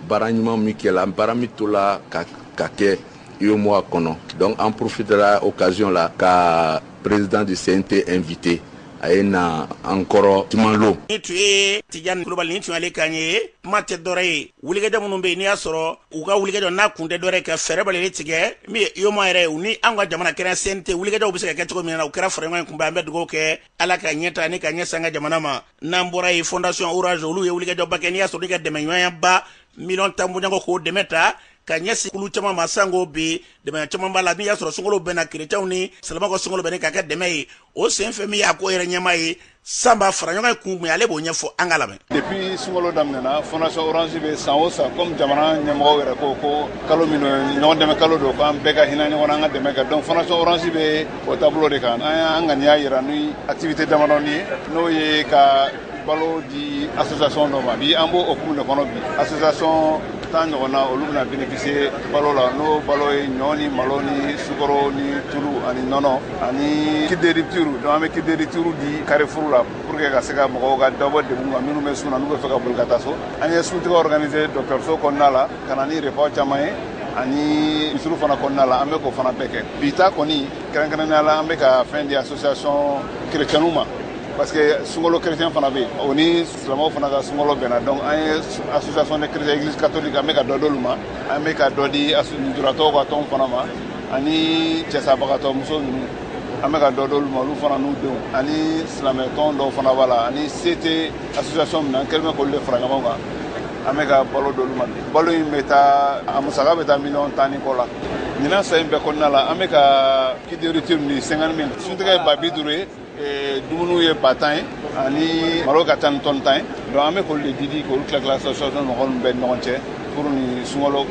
baara ɲuman min kɛla, baara min tola ka kɛ UEMOA kɔnɔ. Donc an profitera occasion la ka président du CNT invité A ye na an kɔrɔ jumalon. Ni tun ye Tijani Kulubali, ni tun y'ale kan ye. Kuma tɛ dɔwɛrɛ ye, wulikajɔ minnu bɛ yen, n'i y'a sɔrɔ u ka wulikajɔ n'a kun tɛ dɔwɛrɛ ye ka fɛɛrɛ balili tigɛ min ye UEMOA yɛrɛ ye, u ni an ka jamana kɛrɛn CNT wulikajɔw bɛ se ka kɛ cogo min na, u kɛra faraɲɔgɔn ye kunbɛn. An bɛ dugawu kɛ Ala ka ɲɛ ta ni ka ɲɛ san ka jamana ma. N'an bɔra yen, Fondation Orange, olu ye wulikajɔba kɛ, n'i y'a sɔrɔ n'i ka dɛmɛɲɔgɔnyaba 10 miliyɔn bɔɲɔgɔn k'o dɛmɛ ta ka ɲɛsin kulu caman ma. Sango bi dɛmɛ caman b'a la, n'i y'a sɔrɔ sunkalo bɛnna, kerecɛnw ni silamɛw ka sunkalo bɛnnen ka kɛ dɛmɛ ye. O sen fɛ, min y'a ko yɛrɛ ɲɛmaa ye, Sanba, fara ɲɔgɔn ye kun min, ale b'o ɲɛfɔ, an ka lamɛn. Depuis sunkalo daminɛna, Fondation Orange bɛ san o san, comme jamana ɲɛmɔgɔw yɛrɛ ko ko kalo min don, ɲɔgɔn dɛmɛ kalo don, k'an bɛɛ ka hinɛ ɲɔgɔn na, an ka dɛmɛ kɛ. Donc Fondation Orange bɛ o taabolo de kan. An y'an ŋaniya yira ni activité damadɔni ye, n'o ye ka balo di association dɔ ma. Bi, an b'o hukumu de kɔnɔ. Bi, association 10 ɲɔgɔn na, olu bɛna bénéficier balo la. N'o balo ye ɲɔ ni malo ni sukaro ni tulu ani nɔnɔ ani kit de rupture. Donc an bɛ kit de rupture di Carrefour la pour que ka se ka mɔgɔw ka dɔ bɔ degun kan, minnu bɛ sun na, n'u bɛ fɛ ka boli ka taa so. An ye suntigɛ organiser dɔgɔtɔrɔso kɔnɔna la ka na ni repas caman ye, ani misiriw fana kɔnɔna la, an bɛ k'o fana bɛɛ kɛ. Bi ta kɔni, kɛrɛnkɛrɛnnenya la, an bɛ ka fɛn di association chrétienw ma, parce que sunkalo chrétien fana bɛ yen, o ni silamɛw fana ka sunkalo bɛnna. Donc an ye association de chrétiens, église catholique, an bɛ ka dɔ d'olu ma. An bɛ ka dɔ di lujuratɔw ka tɔn fana ma, ani cɛsabagatɔ muso ninnu, an bɛ ka dɔ d'olu ma, olu fana n'u denw, ani silamɛ tɔn dɔw fana b'a la, ani CT association min na, an kɛlen bɛ k'olu de fara ɲɔgɔn kan, an bɛ ka balo d'olu ma bi. Balo in bɛ taa, a musaka bɛ taa 10 miliyɔn ni kɔ la. Ɲinan san in bɛɛ kɔnɔna la, an bɛ ka kit de rupture ni 50 000. Suntigɛ ye 50 000 ye, dumuniw ye 10 000 ye, ani malo ka ca ni tɔni 10 ye. Donc an bɛ k'olu de di k'olu tila tila association mɔgɔ ninnu bɛɛ ni ɲɔgɔn cɛ pour ni sunkalo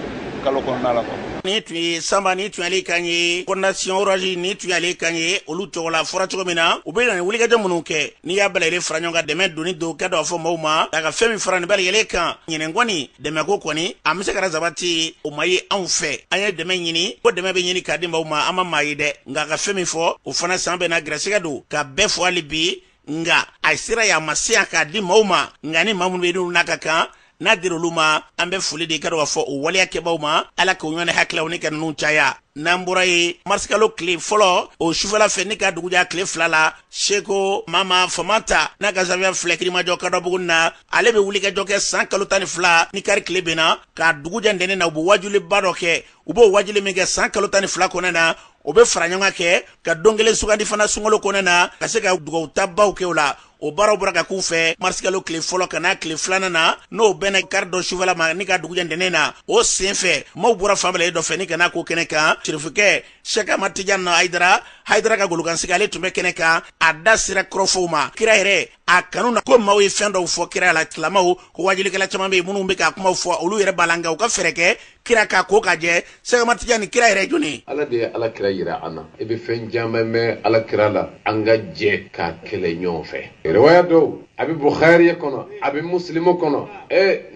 kalo kɔnɔna la quoi. Ni tun ye Sanba, ni tun y'ale kan ye, Fondation Orange, ni tun y'ale kan ye. Olu tɔgɔ la fɔra cogo min na, u bɛ na ni wulikajɔ minnu kɛ, n'i y'a bɛɛ lajɛlen fara ɲɔgɔn kan, dɛmɛ doni don ka dɔ fɔ maaw ma a ka fɛn min fara nin bɛɛ lajɛlen kan. Ɲinɛ kɔni, dɛmɛko kɔni a bɛ se ka sabati, o ma ye anw fɛ. An ye dɛmɛ ɲini ko dɛmɛ bɛ ɲini k'a di maaw ma, an ma maa ye dɛ. Nka ka fɛn min fɔ, o fana san bɛɛ na gɛrɛsɛgɛ don ka bɛɛ fɔ hali bi. Nka a sera yan, a ma se yan k'a di maaw ma. Nka ni maa minnu bɛ yen, n'olu n'a ka kan n'a dir'olu olu ma, an bɛ foli di ka dɔn k'a fɔ o waleyakɛbaw ma. Ala k'o ɲɔgɔn hakililaw ni ka ninnu caya. N'an bɔra yen, marisikalo tile fɔlɔ, o sufɛla fɛ ni ka dugujɛ tile 2 la, Seko Mama Famanta n'a ka zawiya filɛ Kirimajɔ Kadɔbugu na, ale bɛ wulikajɔ kɛ san kalo 12 ni kari tile bɛnna k'a dugujɛ ntɛnɛn na. U bɛ wajuliba dɔ kɛ. U b'o wajuli min kɛ san kalo 12 kɔnɔ na, o bɛ fara ɲɔgɔn kan kɛ ka don kelen sugandi fana sunkalo kɔnɔ na, ka se ka dugawu tabaw kɛ o la. O baaraw bɔra ka k'u fɛ marisikalo tile fɔlɔ ka n'a tile filanan na, n'o bɛnna kari dɔ sufɛla ma ni ka dugujɛ ntɛnɛn na. O sen fɛ, maaw bɔra fan bɛɛ dɔ fɛ ni ka n'a ko kɛnɛ kan. Sirifukɛ Sɛki Amadu Tijani na Hayidara, Hayidara ka golokansigi, ale tun bɛ kɛnɛ kan. A da sera kɔrɔfɔw ma kira yɛrɛ a kanu na, ko maaw ye fɛn dɔw fɔ kira la. Silamaw ko wajulikɛla caman bɛ yen minnu bɛ ka kumaw fɔ, olu yɛrɛ b'a la, nka u ka fɛɛrɛ kɛ kira k'a ko ka jɛ. Sɛki Amadu Tijani, kira yɛrɛ jɔni? Ala de ye Ala kira yira an na. I bɛ fɛn caman mɛn Ala kira la, an ka jɛ k'a kɛlɛ ɲɔgɔn fɛ. Riwaya dɔw a bɛ Bukhari kɔnɔ, a bɛ Muslimu kɔnɔ,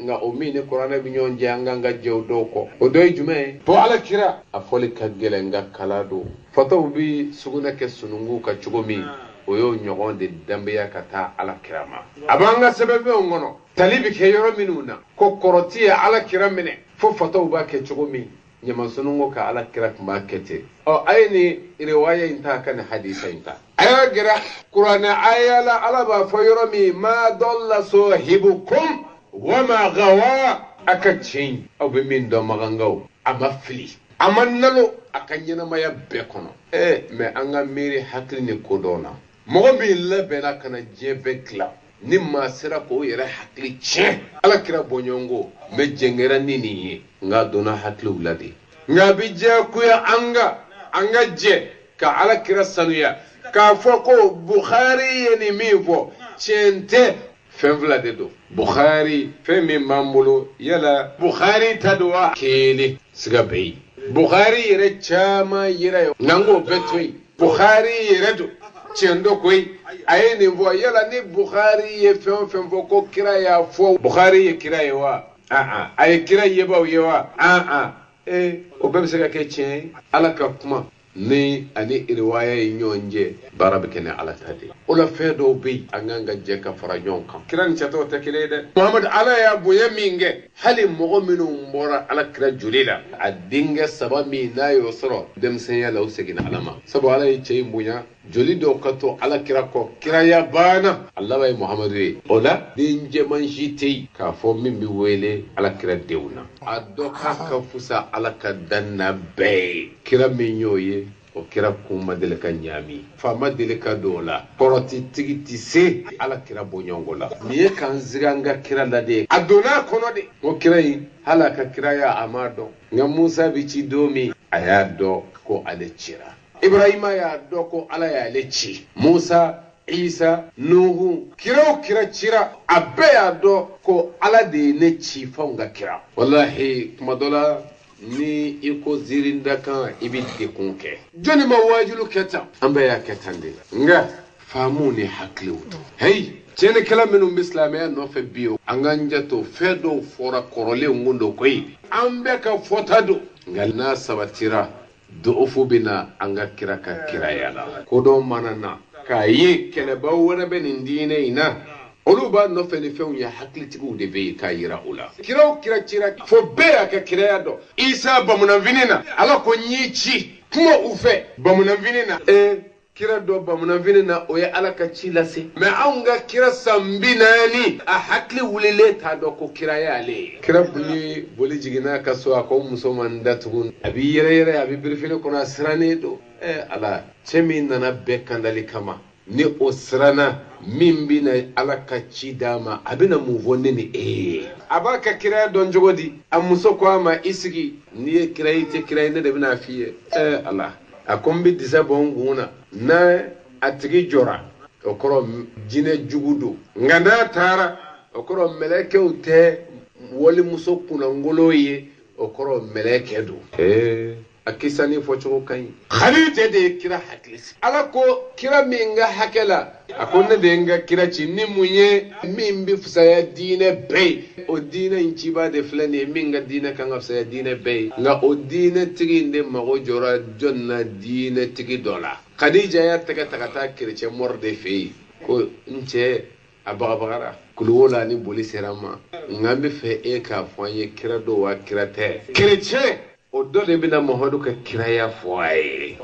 nka o min ni kuranɛ bɛ ɲɔgɔn jɛ, an k'an ka jɛ o dɔw kɔ. O dɔ ye jumɛn ye? Fo Ala kira a fɔli ka gɛlɛn, nka kala don. Fatɔw bɛ sugunɛ kɛ sununkun kan cogo min, o y'o ɲɔgɔn de danbeya ka taa Ala kira ma. A b'an ka sɛbɛnfɛnw kɔnɔ, tali bɛ kɛ yɔrɔ minnu na, ko kɔrɔti ye Ala kira minɛ fo fatɔw b'a kɛ cogo min, ɲamasununko ka Ala kira tun b'a kɛ ten. Ɔ, a ye nin riwaya in ta, ka nin hadisa in ta, a y'a gɛrɛ kuranɛ aya la. Ala b'a fɔ yɔrɔ min: ma dalla sahibukum wa ma gawa. A ka tiɲɛ, aw bɛ min dɔn, magangaw, a ma fili, a ma nalo a ka ɲɛnamaya bɛɛ kɔnɔ. Mɛ an ka miiri hakili ni kodɔn na, mɔgɔ min labɛnna ka na diɲɛ bɛɛ tila, ni maa sera k'o yɛrɛ hakili tiɲɛ Ala kira bɔɲɔgɔnko, n bɛ jɛngɛra ni nin ye, nka a donna hakiliw la de. Nka a bɛ diyagoya an ka jɛ ka Ala kira sanuya, k'a fɔ ko Bukhari ye nin min fɔ, tiɲɛ tɛ. Fɛn fila de don. Bukhari, fɛn min b'an bolo, yala Bukhari ta don wa? Kelen siga bɛ yen. Bukhari yɛrɛ caman yɛrɛ ye, nka n k'o bɛɛ to yen. Bukhari yɛrɛ don, tiɲɛ dɔ koyi, a ye nin fɔ. Yala ni Bukhari ye fɛn o fɛn fɔ ko kira y'a fɔ, Bukhari ye kira ye wa? A ye kira yebaw ye wa? O bɛɛ bɛ se ka kɛ tiɲɛ ye. Ala ka kuma ni ani riwaya ye ɲɔgɔn jɛ, baara bɛ kɛ ni Ala ta de ye. O la, fɛn dɔw bɛ yen, an kan ka jɛ ka fara ɲɔgɔn kan. Kira ni cɛtɔw tɛ kelen ye dɛ. Muhamadu, Ala y'a bonya min kɛ, hali mɔgɔ minnu bɔra Ala kira joli la, a denkɛ saba min n'a y'o sɔrɔ denmisɛnya la, o seginna Ala ma, sabu Ala ye cɛ in bonya. Joli dɔw ka to ala kira kɔ, kiraya banna, a laban ye Muhamadu ye. O la den jɛman si tɛ yen k'a fɔ min bɛ wele ala kira denw na. A dɔ k'a ka fusa ala ka dan na bɛɛ ye. Kira min y'o ye, o kira kun ma deli ka ɲaami, fa ma deli ka don o la, kɔrɔtitigi tɛ se ala kira bɔɲɔgɔnko la. Nin ye k'an siga an ka kira la de ye. A donna a kɔnɔ de. O kira in, hali a ka kiraya a m'a dɔn. Nka Musa bɛ ci don min, a y'a dɔn ko ale cira. Ibrahima y'a dɔn ko ala y'ale ci. Musa, Isa, Nuhu, kira o kira cira, a bɛɛ y'a dɔn ko ala de ye ne ci f'anw ka kira. Walahi, kuma dɔ la, ni i ko ziirinda kan, i bɛ dekun kɛ. Jɔnni ma waajulu kɛ tan? An bɛɛ y'a kɛ tan de. Nka faamuw ni hakiliw don. Heyi, tiɲɛnikɛla minnu bɛ silamɛya nɔfɛ bi o, an k'an janto, fɛn dɔw fɔra kɔrɔlenw kun don koyi. An bɛɛ ka fɔta don. Nka n'a sabatira, dɔgɔfo bɛ na an ka kira ka kiraya la. Kodɔn mana na k'a ye kɛlɛbaw wɛrɛ bɛ nin diinɛ in na, olu b'a nɔfɛ ni fɛnw ye, hakilitigiw de bɛ yen k'a yira u la. Kira o kira cira, fo bɛɛ y'a ka kiraya dɔn. Isa bamunanfini na, ala ko n y'i ci kuma u fɛ bamunanfini na. Kira dɔ bamunanfini na, o ye ala ka ci lase. Mɛ anw ka kira san 40, a hakili wulilen t'a dɔn ko kira y'ale ye. Kira ni boli jiginna a ka so, a ko muso ma n datugu, a b'i yɛrɛ yɛrɛ, a bɛ birifini kɔnɔ, a sirannen don. Ala, cɛ min nana bɛɛ kandali kama, ni o siranna min bɛna ala ka ci d'a ma, a bɛna mun fɔ ne ni e ye? A b'a ka kiraya dɔn cogo di? A muso ko a ma, i sigi, n'i ye kira ye, i tɛ kira ye, ne de bɛna f'i ye. Ala, a ko n bɛ disa bɔ n kun na, n'a a tigi jɔra, o kɔrɔ jinɛ jugu don, nka n'a taara, o kɔrɔ mɛlɛkɛw tɛ walimuso kunnangolo ye, o kɔrɔ mɛlɛkɛ don. A kisa ni fɔcogo ka ɲi. Khadija de ye kira hakili sigi. Ala ko kira min ka hakɛ la, a ko ne de ye n ka kira ci ni mun ye, min bɛ fisaya diinɛ bɛɛ ye. O diinɛ in cibaa de filɛ nin ye, min ka diinɛ kan ka fisaya diinɛ bɛɛ ye. Nka o diinɛ tigi in de mago jɔra jɔn na diinɛ tigi dɔ la. Khadija y'a tɛgɛ ta ka taa kerecɛn mɔri de fɛ yen, ko n cɛ, a bagabagara kuluwo la ni boli sera n ma, nka n bɛ fɛ e k'a fɔ an ye kira dɔ wa kira tɛ. Kerecɛn o dɔ de bɛna Muhamadu ka kiraya fɔ a ye.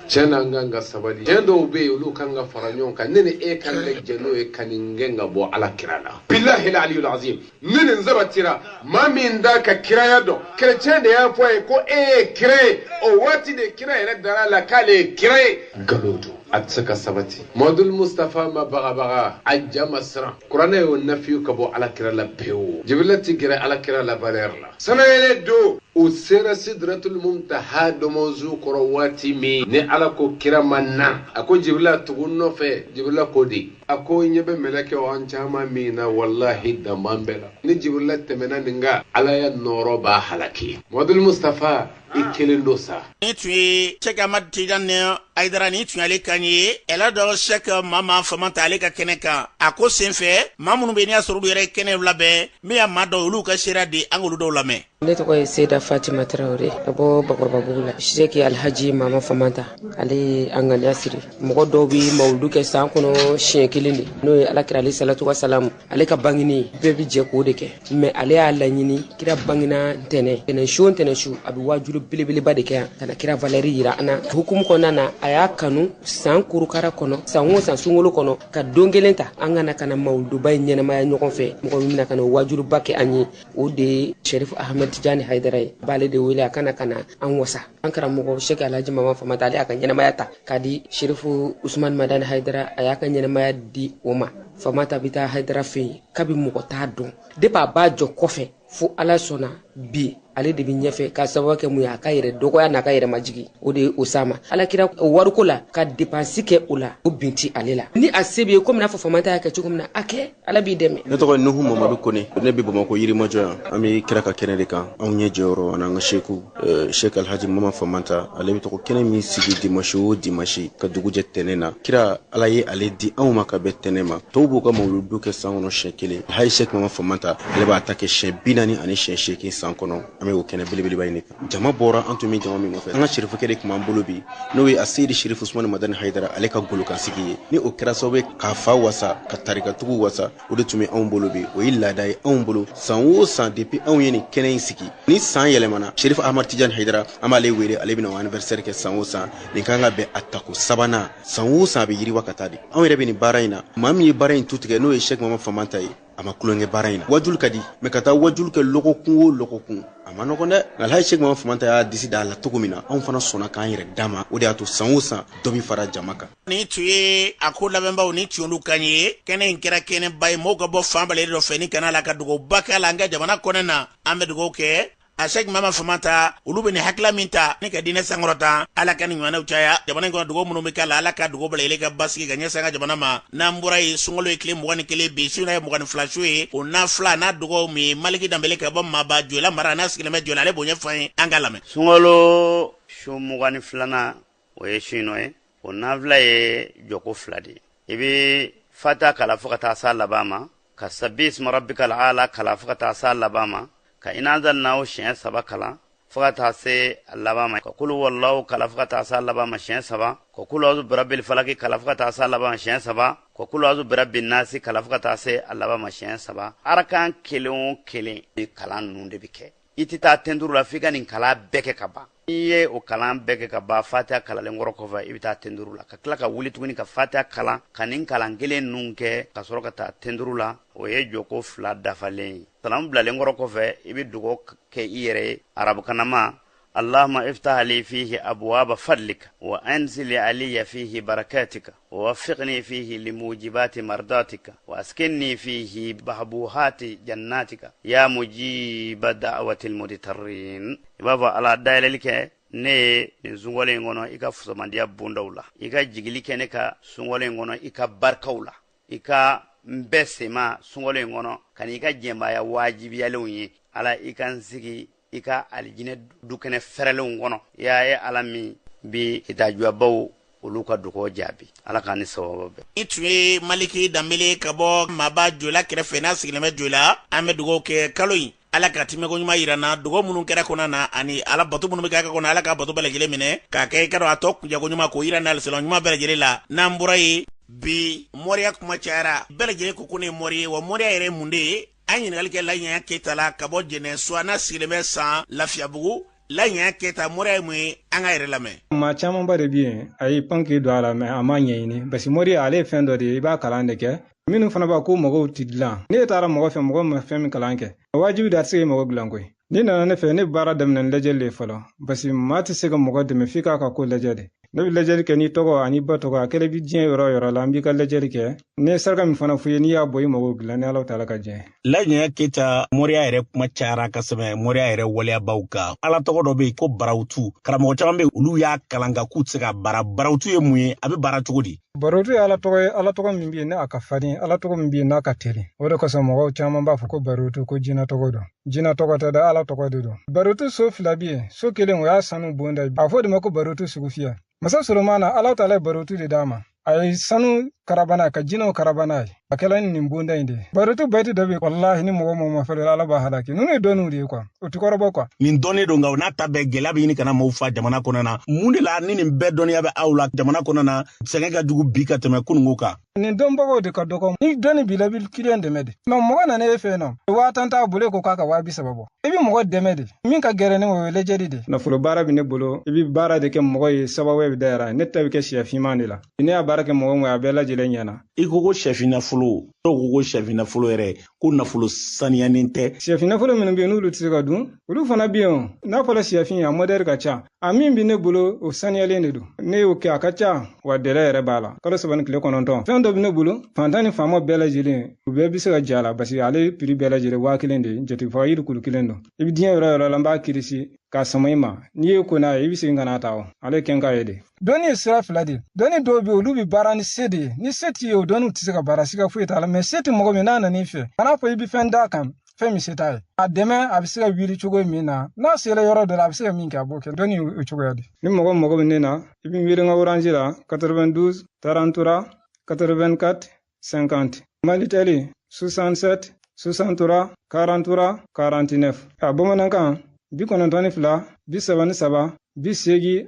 Tiɲɛ na, an kan ka sabali. Tiɲɛ dɔw bɛ yen, olu kan ka fara ɲɔgɔn kan. Ne ni e kan ka jɛ n'o ye ka nin gɛn ka bɔ ala kira la. Bilahi aliyul azim, ni nin sabatira, maa min t'a ka kiraya dɔn, kerecɛn de y'a fɔ a ye ko e ye kira ye, o waati de kira yɛrɛ dara a la k'ale ye kira ye. Nkalon don, a tɛ se ka sabati. Muhamadu Mustafa ma bagabaga, a ja ma siran. Kuranɛ y'o nafiyu ka bɔ ala kira la pewu. Jibirila ti gɛrɛ ala kira la valeur la. Sanayɛlɛ don, u sera Sidratul Muntaha dɔmɔnzu kɔrɔ waati min, ni ala ko kira ma na, a ko Jibirila tugu n nɔfɛ. Jibirila ko di? A ko n ɲɛ bɛ mɛlɛkɛw an caman min na, walahi dan b'an bɛɛ la. Ni Jibirila tɛmɛna nin kan, ala ya nɔɔrɔ b'a halaki. Muhamadu Mustafa, i kelen don sa. Ni tun ye Sɛki Amadu Tijani Hayidara, ni tun y'ale kan ye ɛla dɔ Sɛki Mama Famanta ale ka kɛnɛ kan. A ko senfɛ, maa minnu bɛ n'i y'a sɔrɔ olu yɛrɛ ye kɛnɛ labɛn, min y'a maa dɔw olu ka seereya di, an k'olu dɔw lamɛn. Ne tɔgɔ ye Seyida Fatima Tarawele, ka bɔ Bakɔrɔbabugu la. Sɛki Alhaji Mama Famanta, ale ye an ŋaniya siri. Mɔgɔ dɔw bɛ mawuludu kɛ san kɔnɔ siɲɛ kelen de, n'o ye alakira alayhi salatu wa salam, ale ka bangini, bɛɛ bɛ jɛ k'o de kɛ. Mɛ ale y'a laɲini, kira bangina ntɛnɛn, ntɛnɛn su o ntɛnɛn su, a bɛ waajulu belebeleba de kɛ yan, ka na kira valeur yira an na. Hukumu kɔnɔna na, a y'a kanu san kurukara kɔnɔ, san o san sunkalo kɔnɔ, ka don kelen ta, an ka na ka na mawuluduba in ɲɛnamaya ɲɔgɔn fɛ. Mɔgɔ min bɛna ka na waajuluba kɛ an ye, o de ye Sɛrifu Ahmed Tijani Hayidara ye. A b'ale de wele a kana ka na an wasa. An karamɔgɔ Sɛki Alhaji Mama Famanta, ale y'a ka ɲɛnamaya ta k'a di Sɛrifu Usumani Madani Hayidara, a y'a ka ɲɛnamaya di o ma. Famanta bɛ taa Hayidara fɛ yen, kabi mɔgɔ t'a dɔn, depuis a b'a jɔ kɔfɛ fo ala sɔnna bi ale de bɛ ɲɛfɛ, k'a sababu kɛ mun ye, a ka yɛrɛ dɔgɔya n'a ka yɛrɛ majigi, o de ye o s'a ma. Alakira wariko la ka depansi kɛ o la, o bin ti ale la. Ni a se bɛ ye, komi n'a fɔ Famanta y'a kɛ cogo min na, a kɛ, ala b'i dɛmɛ. Ne tɔgɔ ye Nuhu Mamadu Kone, ne bɛ Bamakɔ Yirimajɔ yan. An bɛ kira ka kɛnɛ de kan, anw ɲɛ jɔyɔrɔ ani an ka seku Sɛki Alhaji Mama Famanta, ale bɛ tɔgɔ kɛnɛ min sigi dimanche o dimanche ka dugu jɛ tɛnɛ na. Kira ala ye ale di anw ma ka bɛn tɛnɛ ma. Tɔw b'u ka mawuludu kɛ san kɔnɔ siɲɛ kelen. Alhaji Sɛki Mama Famanta, ale b'a ta kɛ siɲɛ 48 san. san kɔnɔ, an bɛ o kɛnɛ belebeleba in de kan. Jama bɔra, an tun bɛ jama min nɔfɛ, an ka sirifukɛ de tun b'an bolo bi, n'o ye a Seyidi Sirifu Usumani Madani Hayidara, ale ka golokansigi ye. Ni o kɛra sababu ye k'a fa wasa, ka tarikatigiw wasa, o de tun bɛ anw bolo bi. O ye laada ye anw bolo san o san depuis anw ye nin kɛnɛ in sigi. Ni san yɛlɛmana, Sherif Ahmad Tijani Hayidara, an b'ale wele, ale bɛna o anniversaire kɛ san o san. Nin kan ka bɛn a tako sabanan, san o san a bɛ yiriwa ka taa de. Anw yɛrɛ bɛ nin baara in na, maa min ye baara in tu tigɛ, n'o ye Sheikh Mama Famanta ye, a ma tulonkɛ baara in na. Wajulu ka di, mɛ ka taa wajulu kɛ lɔgɔkun o lɔgɔkun, a ma nɔgɔn dɛ. Nka Alhaji Sheikh Mama Famanta y'a disi da a la cogo min na, anw fana sɔnna k'an yɛrɛ d'a ma. O de y'a to san o san dɔ bɛ fara jama kan. Nin tun ye a ko labɛnbaw ni tun y'olu kan ye. Kɛnɛ in kɛra kɛnɛba ye, mɔgɔw ka bɔ fan bɛɛ dɔ fɛ ni kana la ka dugawuba kɛ a la. An ka jamana kɔnɛ na, an bɛ dugawu kɛ a Sheikh Mama Famanta, olu bɛ nin hakilila min ta ni ka diinɛ sankɔrɔta, Ala ka nin ɲɔgɔnnaw caya jamana in kɔnɔ. Dugawu minnu bɛ k'a la, Ala ka dugawu bɛɛ lajɛlen ka basigi ka ɲɛsin an ka jamana ma. N'an bɔra yen, sunkalo ye tile 21 bi, su in ye 22 su ye. O nafila n'a dugawu min Maliki Danbele ka bɔ Maba Joyila mara, n'a sigilen bɛ Joyila, ale b'o ɲɛfɔ an ye, an ka lamɛn. Sunkalo su 22nan, o ye su in nɔ ye. O nafila ye jɔko fila de ye. I bɛ Fatiha kalan fo ka taa s'a laban ma, ka Sabi isma rabbikal ala kalan fo ka taa s'a laban ma, ka Inna anzalnahu siɲɛ saba kalan fo ka taa se a laban ma, ka kulu wallahu kalan fo ka taa se a laban ma siɲɛ saba, ka kulu azu birabbil falaki kalan fo ka taa se a laban ma siɲɛ saba, ka kulu azu birabbin nasi kalan fo ka taa se a laban ma siɲɛ saba. Arakan kelen o kelen ni kalan ninnu de bɛ kɛ. I tɛ taa tenturu la f'i ka nin kalan bɛɛ kɛ ka ban. N'i ye o kalan bɛɛ kɛ ka ban, Fatiha kalanlen kɔrɔ kɔfɛ, i bɛ taa tenturu la, ka tila ka wuli tuguni ka Fatiha kalan, ka nin kalan kelen ninnu kɛ, ka sɔrɔ ka taa tenturu la. O ye jɔko fila dafalen ye. Salamu bilalen kɔrɔ kɔfɛ, i bɛ dugawu kɛ i yɛrɛ ye arabukanama: Allahumma iftah li fihi abwaba fadlika wa anzil alayya fihi barakatika wa waffiqni fihi limujibati mardatika wa askinni fihi bahbuhati jannatika ya mujiba da'watil mudtarrin. I b'a fɔ Ala, dayɛlɛli kɛ ne ye nin sunkalo in kɔnɔ i ka fusamandiya bondaw la, i ka jigili kɛ ne ka sunkalo in kɔnɔ i ka barikaw la, i ka n bɛɛ sema sunkalo in kɔnɔ ka n'i ka jɛnbaya wajibiyalenw ye. Ala, i ka n sigi i ka alijinɛ dukɛnɛ fɛrɛlenw kɔnɔ. I y'a ye, Ala min bi hitajuyabaw olu ka dugawu jaabi, Ala k'an ni sababu bɛn. I tun ye Maliki Danbele ka bɔ Maba Joyila kɛrɛfɛ, n'a sigilen bɛ Joyila. An bɛ dugawu kɛ kalo in, Ala ka timɛko ɲuman yira na. Dugawu minnu kɛra kɔnɔ na ani Ala bato minnu bɛ kɛ a kɔnɔ, Ala ka bato bɛɛ lajɛlen minɛ k'a kɛ i ka dɔn a tɔ kunjako ɲuman k'o yira n'a silamɛ ɲuman bɛɛ lajɛlen la. N'an bɔra yen bi, mɔriya kuma cayara, bɛɛ lajɛlen ko ko ne ye mɔri ye. Wa mɔriya yɛrɛ ye mun de ye? An ɲininkali kɛ Laɲaya Keyita la ka bɔ Jɛnɛsuwa, n'a sigilen bɛ san Lafiyabugu. Laɲaya Keyita, mɔriya ye mun ye? An ka yɛrɛ lamɛn. Maa camanba de bɛ yen, a y'i pan k'i don a la, mɛ a m'a ɲɛɲini, parce que mɔriya ale ye fɛn dɔ de ye, i b'a kalan de kɛ. Minnu fana b'a ko mɔgɔw ti dilan, ne taara mɔgɔ fɛ, mɔgɔ ma fɛn min kalan kɛ, wajibi da a tɛ se ka mɔgɔ dilan koyi. N'i nana ne fɛ, ne bɛ baara daminɛ ni lajɛli de ye fɔlɔ, parce que maa tɛ se ka mɔgɔ dɛmɛ f'i k'a ka ko lajɛ de. Ne bɛ lajɛli kɛ n'i tɔgɔ ani ba tɔgɔ, a kɛlen bɛ diɲɛ yɔrɔ o yɔrɔ la, n b'i ka lajɛli kɛ. Ne ye saraka min fana f'i ye, n'i y'a bɔ, i mago dilan ni Ala taala ka diɲɛ. Laɲaya Keyita, mɔriya yɛrɛ kuma cayara ka sɛbɛn mɔriya yɛrɛ waleyabaw kan. Ala tɔgɔ dɔ bɛ yen ko barawutu, karamɔgɔ caman bɛ yen, olu y'a kalan kan k'u tɛ se ka baara. Barawutu ye mun ye? A bɛ baara cogo di? Barawutu ye Ala tɔgɔ ye, Ala tɔgɔ min bɛ yen n'a ka farin, Ala tɔgɔ min bɛ yen n'a ka teli. O de kosɔn mɔgɔw caman b'a fɔ ko barawutu ko jinɛ tɔgɔ don. Jinɛ tɔgɔ tɛ dɛ, Ala tɔgɔ de don. Barawutu so fila bɛ yen, so kelen o y'a sanu bonda ye, a fɔ o de ma ko barawutu sugu fiyɛ. Masa Solomana, Ala taala ye barawutu de d'a ma. A ye sanu karabana ka jinɛw karabana ye. A kɛla ni nin bonda in de ye. Barawutu bayiti dɔ bɛ yen, walahi ni mɔgɔ mɔgɔ ma fɛrɛ, Ala b'a halaki. Ninnu ye dɔnniw de ye kuwa, o ti kɔrɔbɔ kuwa. Nin dɔnni don, nka o n'a ta bɛɛ gɛlɛya bɛ ɲini ka na maaw fa jamana kɔnɔ na. Mun de la ni nin bɛɛ dɔnniya bɛ aw la jamana kɔnɔ na, sɛgɛn ka jugu bi ka tɛmɛ kununko kan? Nin dɔnbagaw de ka dɔgɔ. Ni dɔnni b'i la, i bɛ kiliyan dɛmɛ de. Mɛ mɔgɔ nana e fɛ yen nɔ, 50,000 t'a bolo, e ko k'a ka 30,000 bɔ, i bɛ mɔgɔ dɛmɛ de. Min ka gɛrɛ ne o ye lajɛli de. Nafolo baara bɛ ne bolo, i bɛ baara de kɛ mɔgɔ ye, sababu bɛ dayɛlɛ. Ne ta bɛ kɛ sɛ finman de la. Ne y'a baara kɛ mɔgɔ min ye, a bɛɛ lajɛlen ɲɛna. I ko ko sɛfin nafolo, dɔw ko ko sɛfin nafolo yɛrɛ ko nafolo saniyanen tɛ. Sɛfin nafolo minnu bɛ yen n'olu tɛ se ka dun, olu fana bɛ yen. N'a fɔra sɛfin, a mɔdɛli ka ca. A min bɛ ne bolo, o saniyalen de don. Ne y'o kɛ, a ka ca, wa dɛrɛ yɛrɛ b'a la. Kalo 3 ni tile 9. Fɛn dɔ bɛ ne bolo, fantan ni faama bɛɛ lajɛlen, u bɛɛ bɛ se ka ja la, parce que ale prix bɛɛ lajɛlen 1000 de ye. Jatigifaga yiri kulu kelen don. I bɛ diɲɛ yɔrɔ yɔrɔ la, n b'a kirisi k'a sama i ma. N'i ye ko n'a ye, i bɛ segin ka n'a ta o. Ale kɛn ka ye de. Dɔnni ye sira fila de ye. Dɔnni dɔw bɛ yen, olu bɛ baara ni se de ye. Ni se t'i ye, o dɔnniw tɛ se ka baara, siga foyi t'a la. Mɛ se tɛ mɔgɔ min n'a nan'i fɛ, kan'a fɔ i bɛ fɛn d'a kan, fɛn min se t'a ye. A dɛmɛ a bɛ se ka wuli cogo min na, n'a sera yɔrɔ dɔ la, a bɛ se ka min kɛ, a b'o kɛ. Dɔnni o cogoya de. Ni mɔgɔ mago bɛ ne na, i bɛ n wele n ka orange la 92 43 84 50. Malitel 67 63 43 49. A bamanankan 92 33 84 50.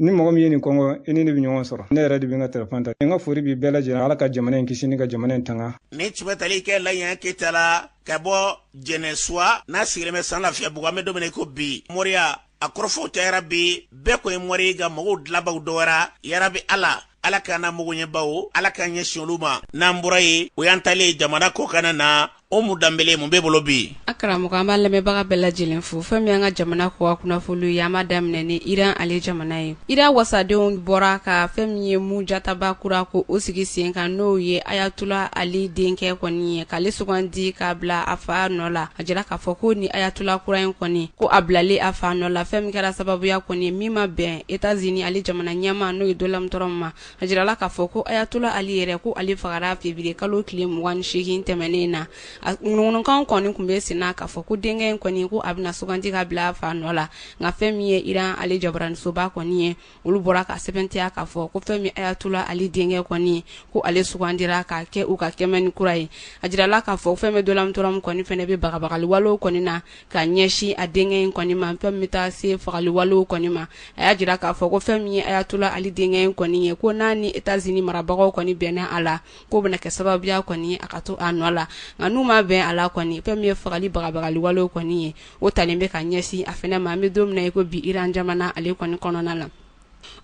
Ni mɔgɔ min ye nin kɔngɔ, i ni ne bɛ ɲɔgɔn sɔrɔ. Ne yɛrɛ de bɛ n ka telefɔni ta. N ka foli b'i bɛɛ lajɛlen. Ala ka jamana in kisi ni ka jamana in tanga. Ni tun bɛ tali kɛ Laɲa Keyita la ka bɔ Jɛnɛsuwa n'a sigilen bɛ San Lafiyabugu, an bɛ don min na i ko bi, moriya a kɔrɔfɔw cayara bi, bɛɛ ko ye mori ye, nka mɔgɔw dilanbaw dɔgɔyara. Yarabi Ala, Ala k'an na mago ɲɛbaw, Ala k'an ɲɛsin olu ma. N'an bɔra yen, o y'an talen jamana kɔkanna na. Umu Danbele, mun b'e bolo bi? A karamɔgɔ, an b'a lamɛnbaga bɛɛ lajɛlen fo. Fɛn min y'an ka jamana kɔkan kunnafoniw ye, an b'a daminɛ ni Iran ale jamana ye. Iran wasadenw bɔra ka fɛn min ye mujataba kura ko o sigi sen kan, n'o ye Ayatula Ali denkɛ kɔni ye, k'ale sugandi k'a bila a fa nɔ la. A jira k'a fɔ ko ni Ayatula kura in kɔni, ko a bilalen a fa nɔ la, fɛn min kɛra sababuya kɔni min ma bɛn États-Unis ale jamana ɲɛmaa n'o ye Donald Trump ma. A jirala k'a fɔ ko Ayatula Ali yɛrɛ, ko ale fagara février kalo tile 28 tɛmɛnen na. A ŋunuŋunukan kɔni tun bɛ senna k'a fɔ ko denkɛ in kɔni, ko a bɛna sugandi ka bila a fa nɔ la. Nka fɛn min ye Iran ale jabaranisoba kɔni ye, olu bɔra ka sɛbɛntiya k'a fɔ ko fɛn min Ayatula Ali denkɛ kɔni, ko ale sugandira k'a kɛ u ka kɛmɛni kura ye. A jirala k'a fɔ fɛn min Donald Trump kɔni fɛnɛ bɛ bagabagali walew kɔni na ka ɲɛsin a denkɛ in kɔni ma, fɛn min bɛ taa se fagali walew kɔni ma. A y'a jira k'a fɔ ko fɛn min ye Ayatula Ali denkɛ in kɔni ye, ko n'a ni États-Unis marabagaw kɔni bɛnna a la, k'o bɛna kɛ sababuya kɔni ye a ka to a nɔ la. Nka n'u ma bɛn a la kɔni, fɛn min ye fagali bagabagali walew kɔni ye, o talen bɛ ka ɲɛsin a fɛnɛ ma. An bɛ don min na i ko bi, Iran jamana ale kɔni kɔnɔna la.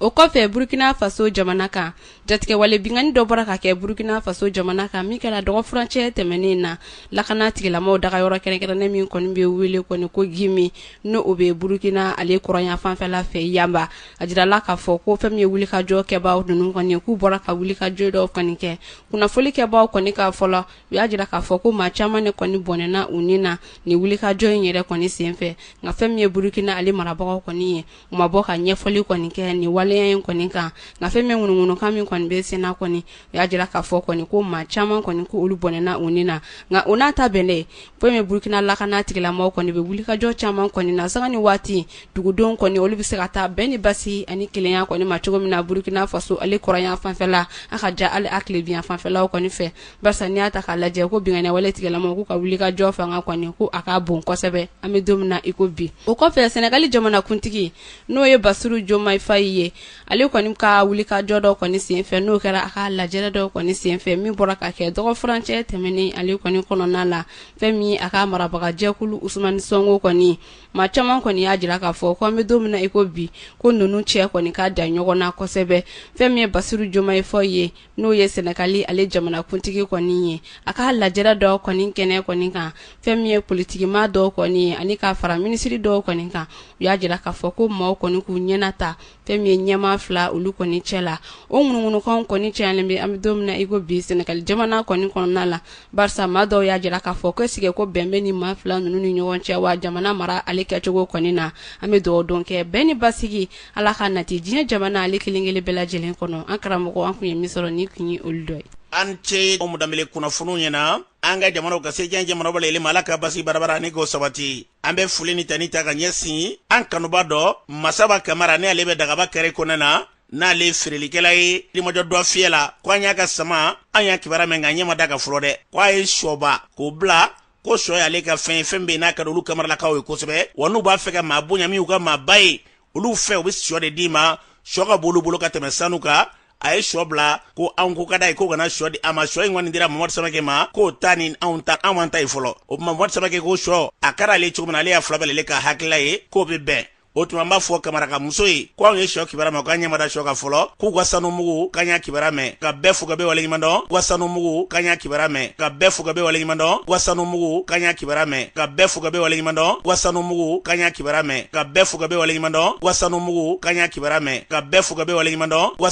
O kɔfɛ, Burkina Faso jamana kan, jatigɛwale binkanni dɔ bɔra ka kɛ Burkina Faso jamana kan, min kɛra dɔgɔfurancɛ tɛmɛnen na, lakana tigilamaw dagayɔrɔ kɛrɛnkɛrɛnnen min kɔni bɛ wele kɔni ko Gimi, n'o o bɛ Burkina ale kɔrɔnya fanfɛla fɛ Yanba. A jirala k'a fɔ ko fɛn min ye wulikajɔ kɛbaaw ninnu kɔni, k'u bɔra ka wulikajɔ dɔw kɔni kɛ. Kunnafoli kɛbaaw kɔni ka fɔ la, u y'a jira k'a fɔ ko maa caman de kɔni bɔnɛna u ni na nin wulikajɔ in yɛrɛ kɔni senfɛ. Nka fɛn min ye Burkina ale marabagaw kɔni ye, u ma bɔ ka ɲɛfɔli kɔni kɛ nin waleya in kɔni kan. Nka fɛn min ŋunuŋunukan min kɔni bɛ senna kɔni, u y'a jira k'a fɔ kɔni ko maa caman kɔni ko olu bɔnɛna u ni na. Nka o n'a ta bɛn dɛ, fɛn min Burkina lakana tigilamɔgɔw kɔni bɛ wulikajɔ caman kɔni na sanga ni waati, dugudenw kɔni olu bɛ se ka taa bɛn ni basi ani kelenya kɔni ma cogo min na Burkina Faso ale kɔrɔnya fanfɛla, a ka ja ale a tilebinyan fanfɛlaw kɔni fɛ. Barisa n'i y'a ta k'a lajɛ ko binkanni wale tigilamɔgɔw k'u ka wulikajɔ fanga kɔni ko a ka bon kosɛbɛ, an bɛ don min na i ko bi. O kɔfɛ, Sɛnɛgali jamanakuntigi n'o ye Basiru Jomayi Fayi ye, ale kɔni ka wulikajɔ dɔ kɔni senfɛ, n'o kɛra a ka lajɛrɛ dɔ kɔni senfɛ min bɔra ka kɛ dɔgɔfurancɛ tɛmɛnen ale kɔni kɔnɔna la, fɛn min ye a ka marabagajɛkulu Usumani Sɔnko kɔni, maa caman kɔni y'a jira k'a fɔ ko an bɛ don min na i ko bi, ko ninnu cɛ kɔni ka jan ɲɔgɔn na kosɛbɛ. Fɛn min ye Basiru Jomayi Fayi ye, n'o ye Sɛnɛgali ale jamanakuntigi kɔni ye, a ka lajɛrɛ dɔ kɔni kɛnɛ kɔni kan, fɛn min ye politikimaa dɔw kɔni ye ani k'a fara minisiri dɔw kɔni kan, u y'a jira k'a fɔ ko maaw kɔni k'u ɲɛna ta fɛn min ye ɲɛmaa fila olu kɔni cɛ la. O ŋunuŋunukanw kɔni cayalen bɛ an bɛ don min na i ko bi Sɛnɛgali jamana kɔni kɔnɔna la, barisa maa dɔw y'a jira k'a fɔ ko est-ce que ko bɛn bɛ ni maa fila ninnu ni ɲɔgɔn cɛ wa jamana mara ale kɛcogo kɔni na. An bɛ dugawu don kɛ bɛn ni basigi Ala ka nati diɲɛ jamana ale kelen kelen bɛɛ lajɛlen kɔnɔ. An karamɔgɔ, an kun ye min sɔrɔ ni kun ye olu dɔ ye. An ce Umu Danbele kunnafoniw ɲɛna. An ka jamanaw ka se diɲɛ jamanaw bɛɛ lajɛlen ma, Ala ka basi barabara ani k'o sabati. An bɛ foli ni tani ta ka ɲɛsin an kanuba dɔ Masaba Kamara, ni ale bɛ Dagaba kɛrɛ kɔnɛ na, n'ale ye feerelikɛla ye Yirimajɔ dɔ fiyɛ la, ko an y'a ka sama, an y'a kibaruya mɛn nka ɲɛ ma da ka fɔlɔ dɛ, ko a ye sɔba k'o bila, ko sɔ y'ale ka fɛn ye, fɛn bɛ yen n'a ka di olu kamaralakaw ye kosɛbɛ, wa n'u b'a fɛ ka maa bonya min y'u ka maaba ye olu fɛ, u bɛ sɔ de d'i ma, sɔ ka b'olu bolo ka tɛmɛ sanu kan. A ye sɔ bila ko anw ko ka d'a ye ko kana sɔ di a ma. Sɔ in kɔni dira Mamadu Samake ma, k'o ta ni anw ta, anw m'an ta ye fɔlɔ. O tuma Mamadu Samake ko sɔ a ka d'ale cogo min na, ale y'a fila bɛɛ ka hakilila ye k'o bɛ bɛn. O tuma an b'a fɔ Kamara ka muso ye ko anw ye sɔ kibaruya mɛn, k'an ɲɛ ma da sɔ kan fɔlɔ, k'u ka sanu mugu k'an y'a kibaruya mɛn, ka bɛɛ fo ka bɛɛ waleɲuman dɔn, k'u ka sanu mugu k'an y'a kibaruya mɛn, ka bɛɛ fo ka bɛɛ waleɲuman dɔn, k'u ka sanu mugu k'an y'a kibaruya mɛn, ka bɛɛ fo ka bɛɛ waleɲuman dɔn, k'u ka sanu mugu k'an y'a kibaruya mɛn, ka bɛɛ fo ka bɛɛ waleɲuman dɔn, k'u ka sanu mugu k'an y'a kibaruya mɛn, ka bɛɛ fo ka bɛɛ waleɲuman dɔn.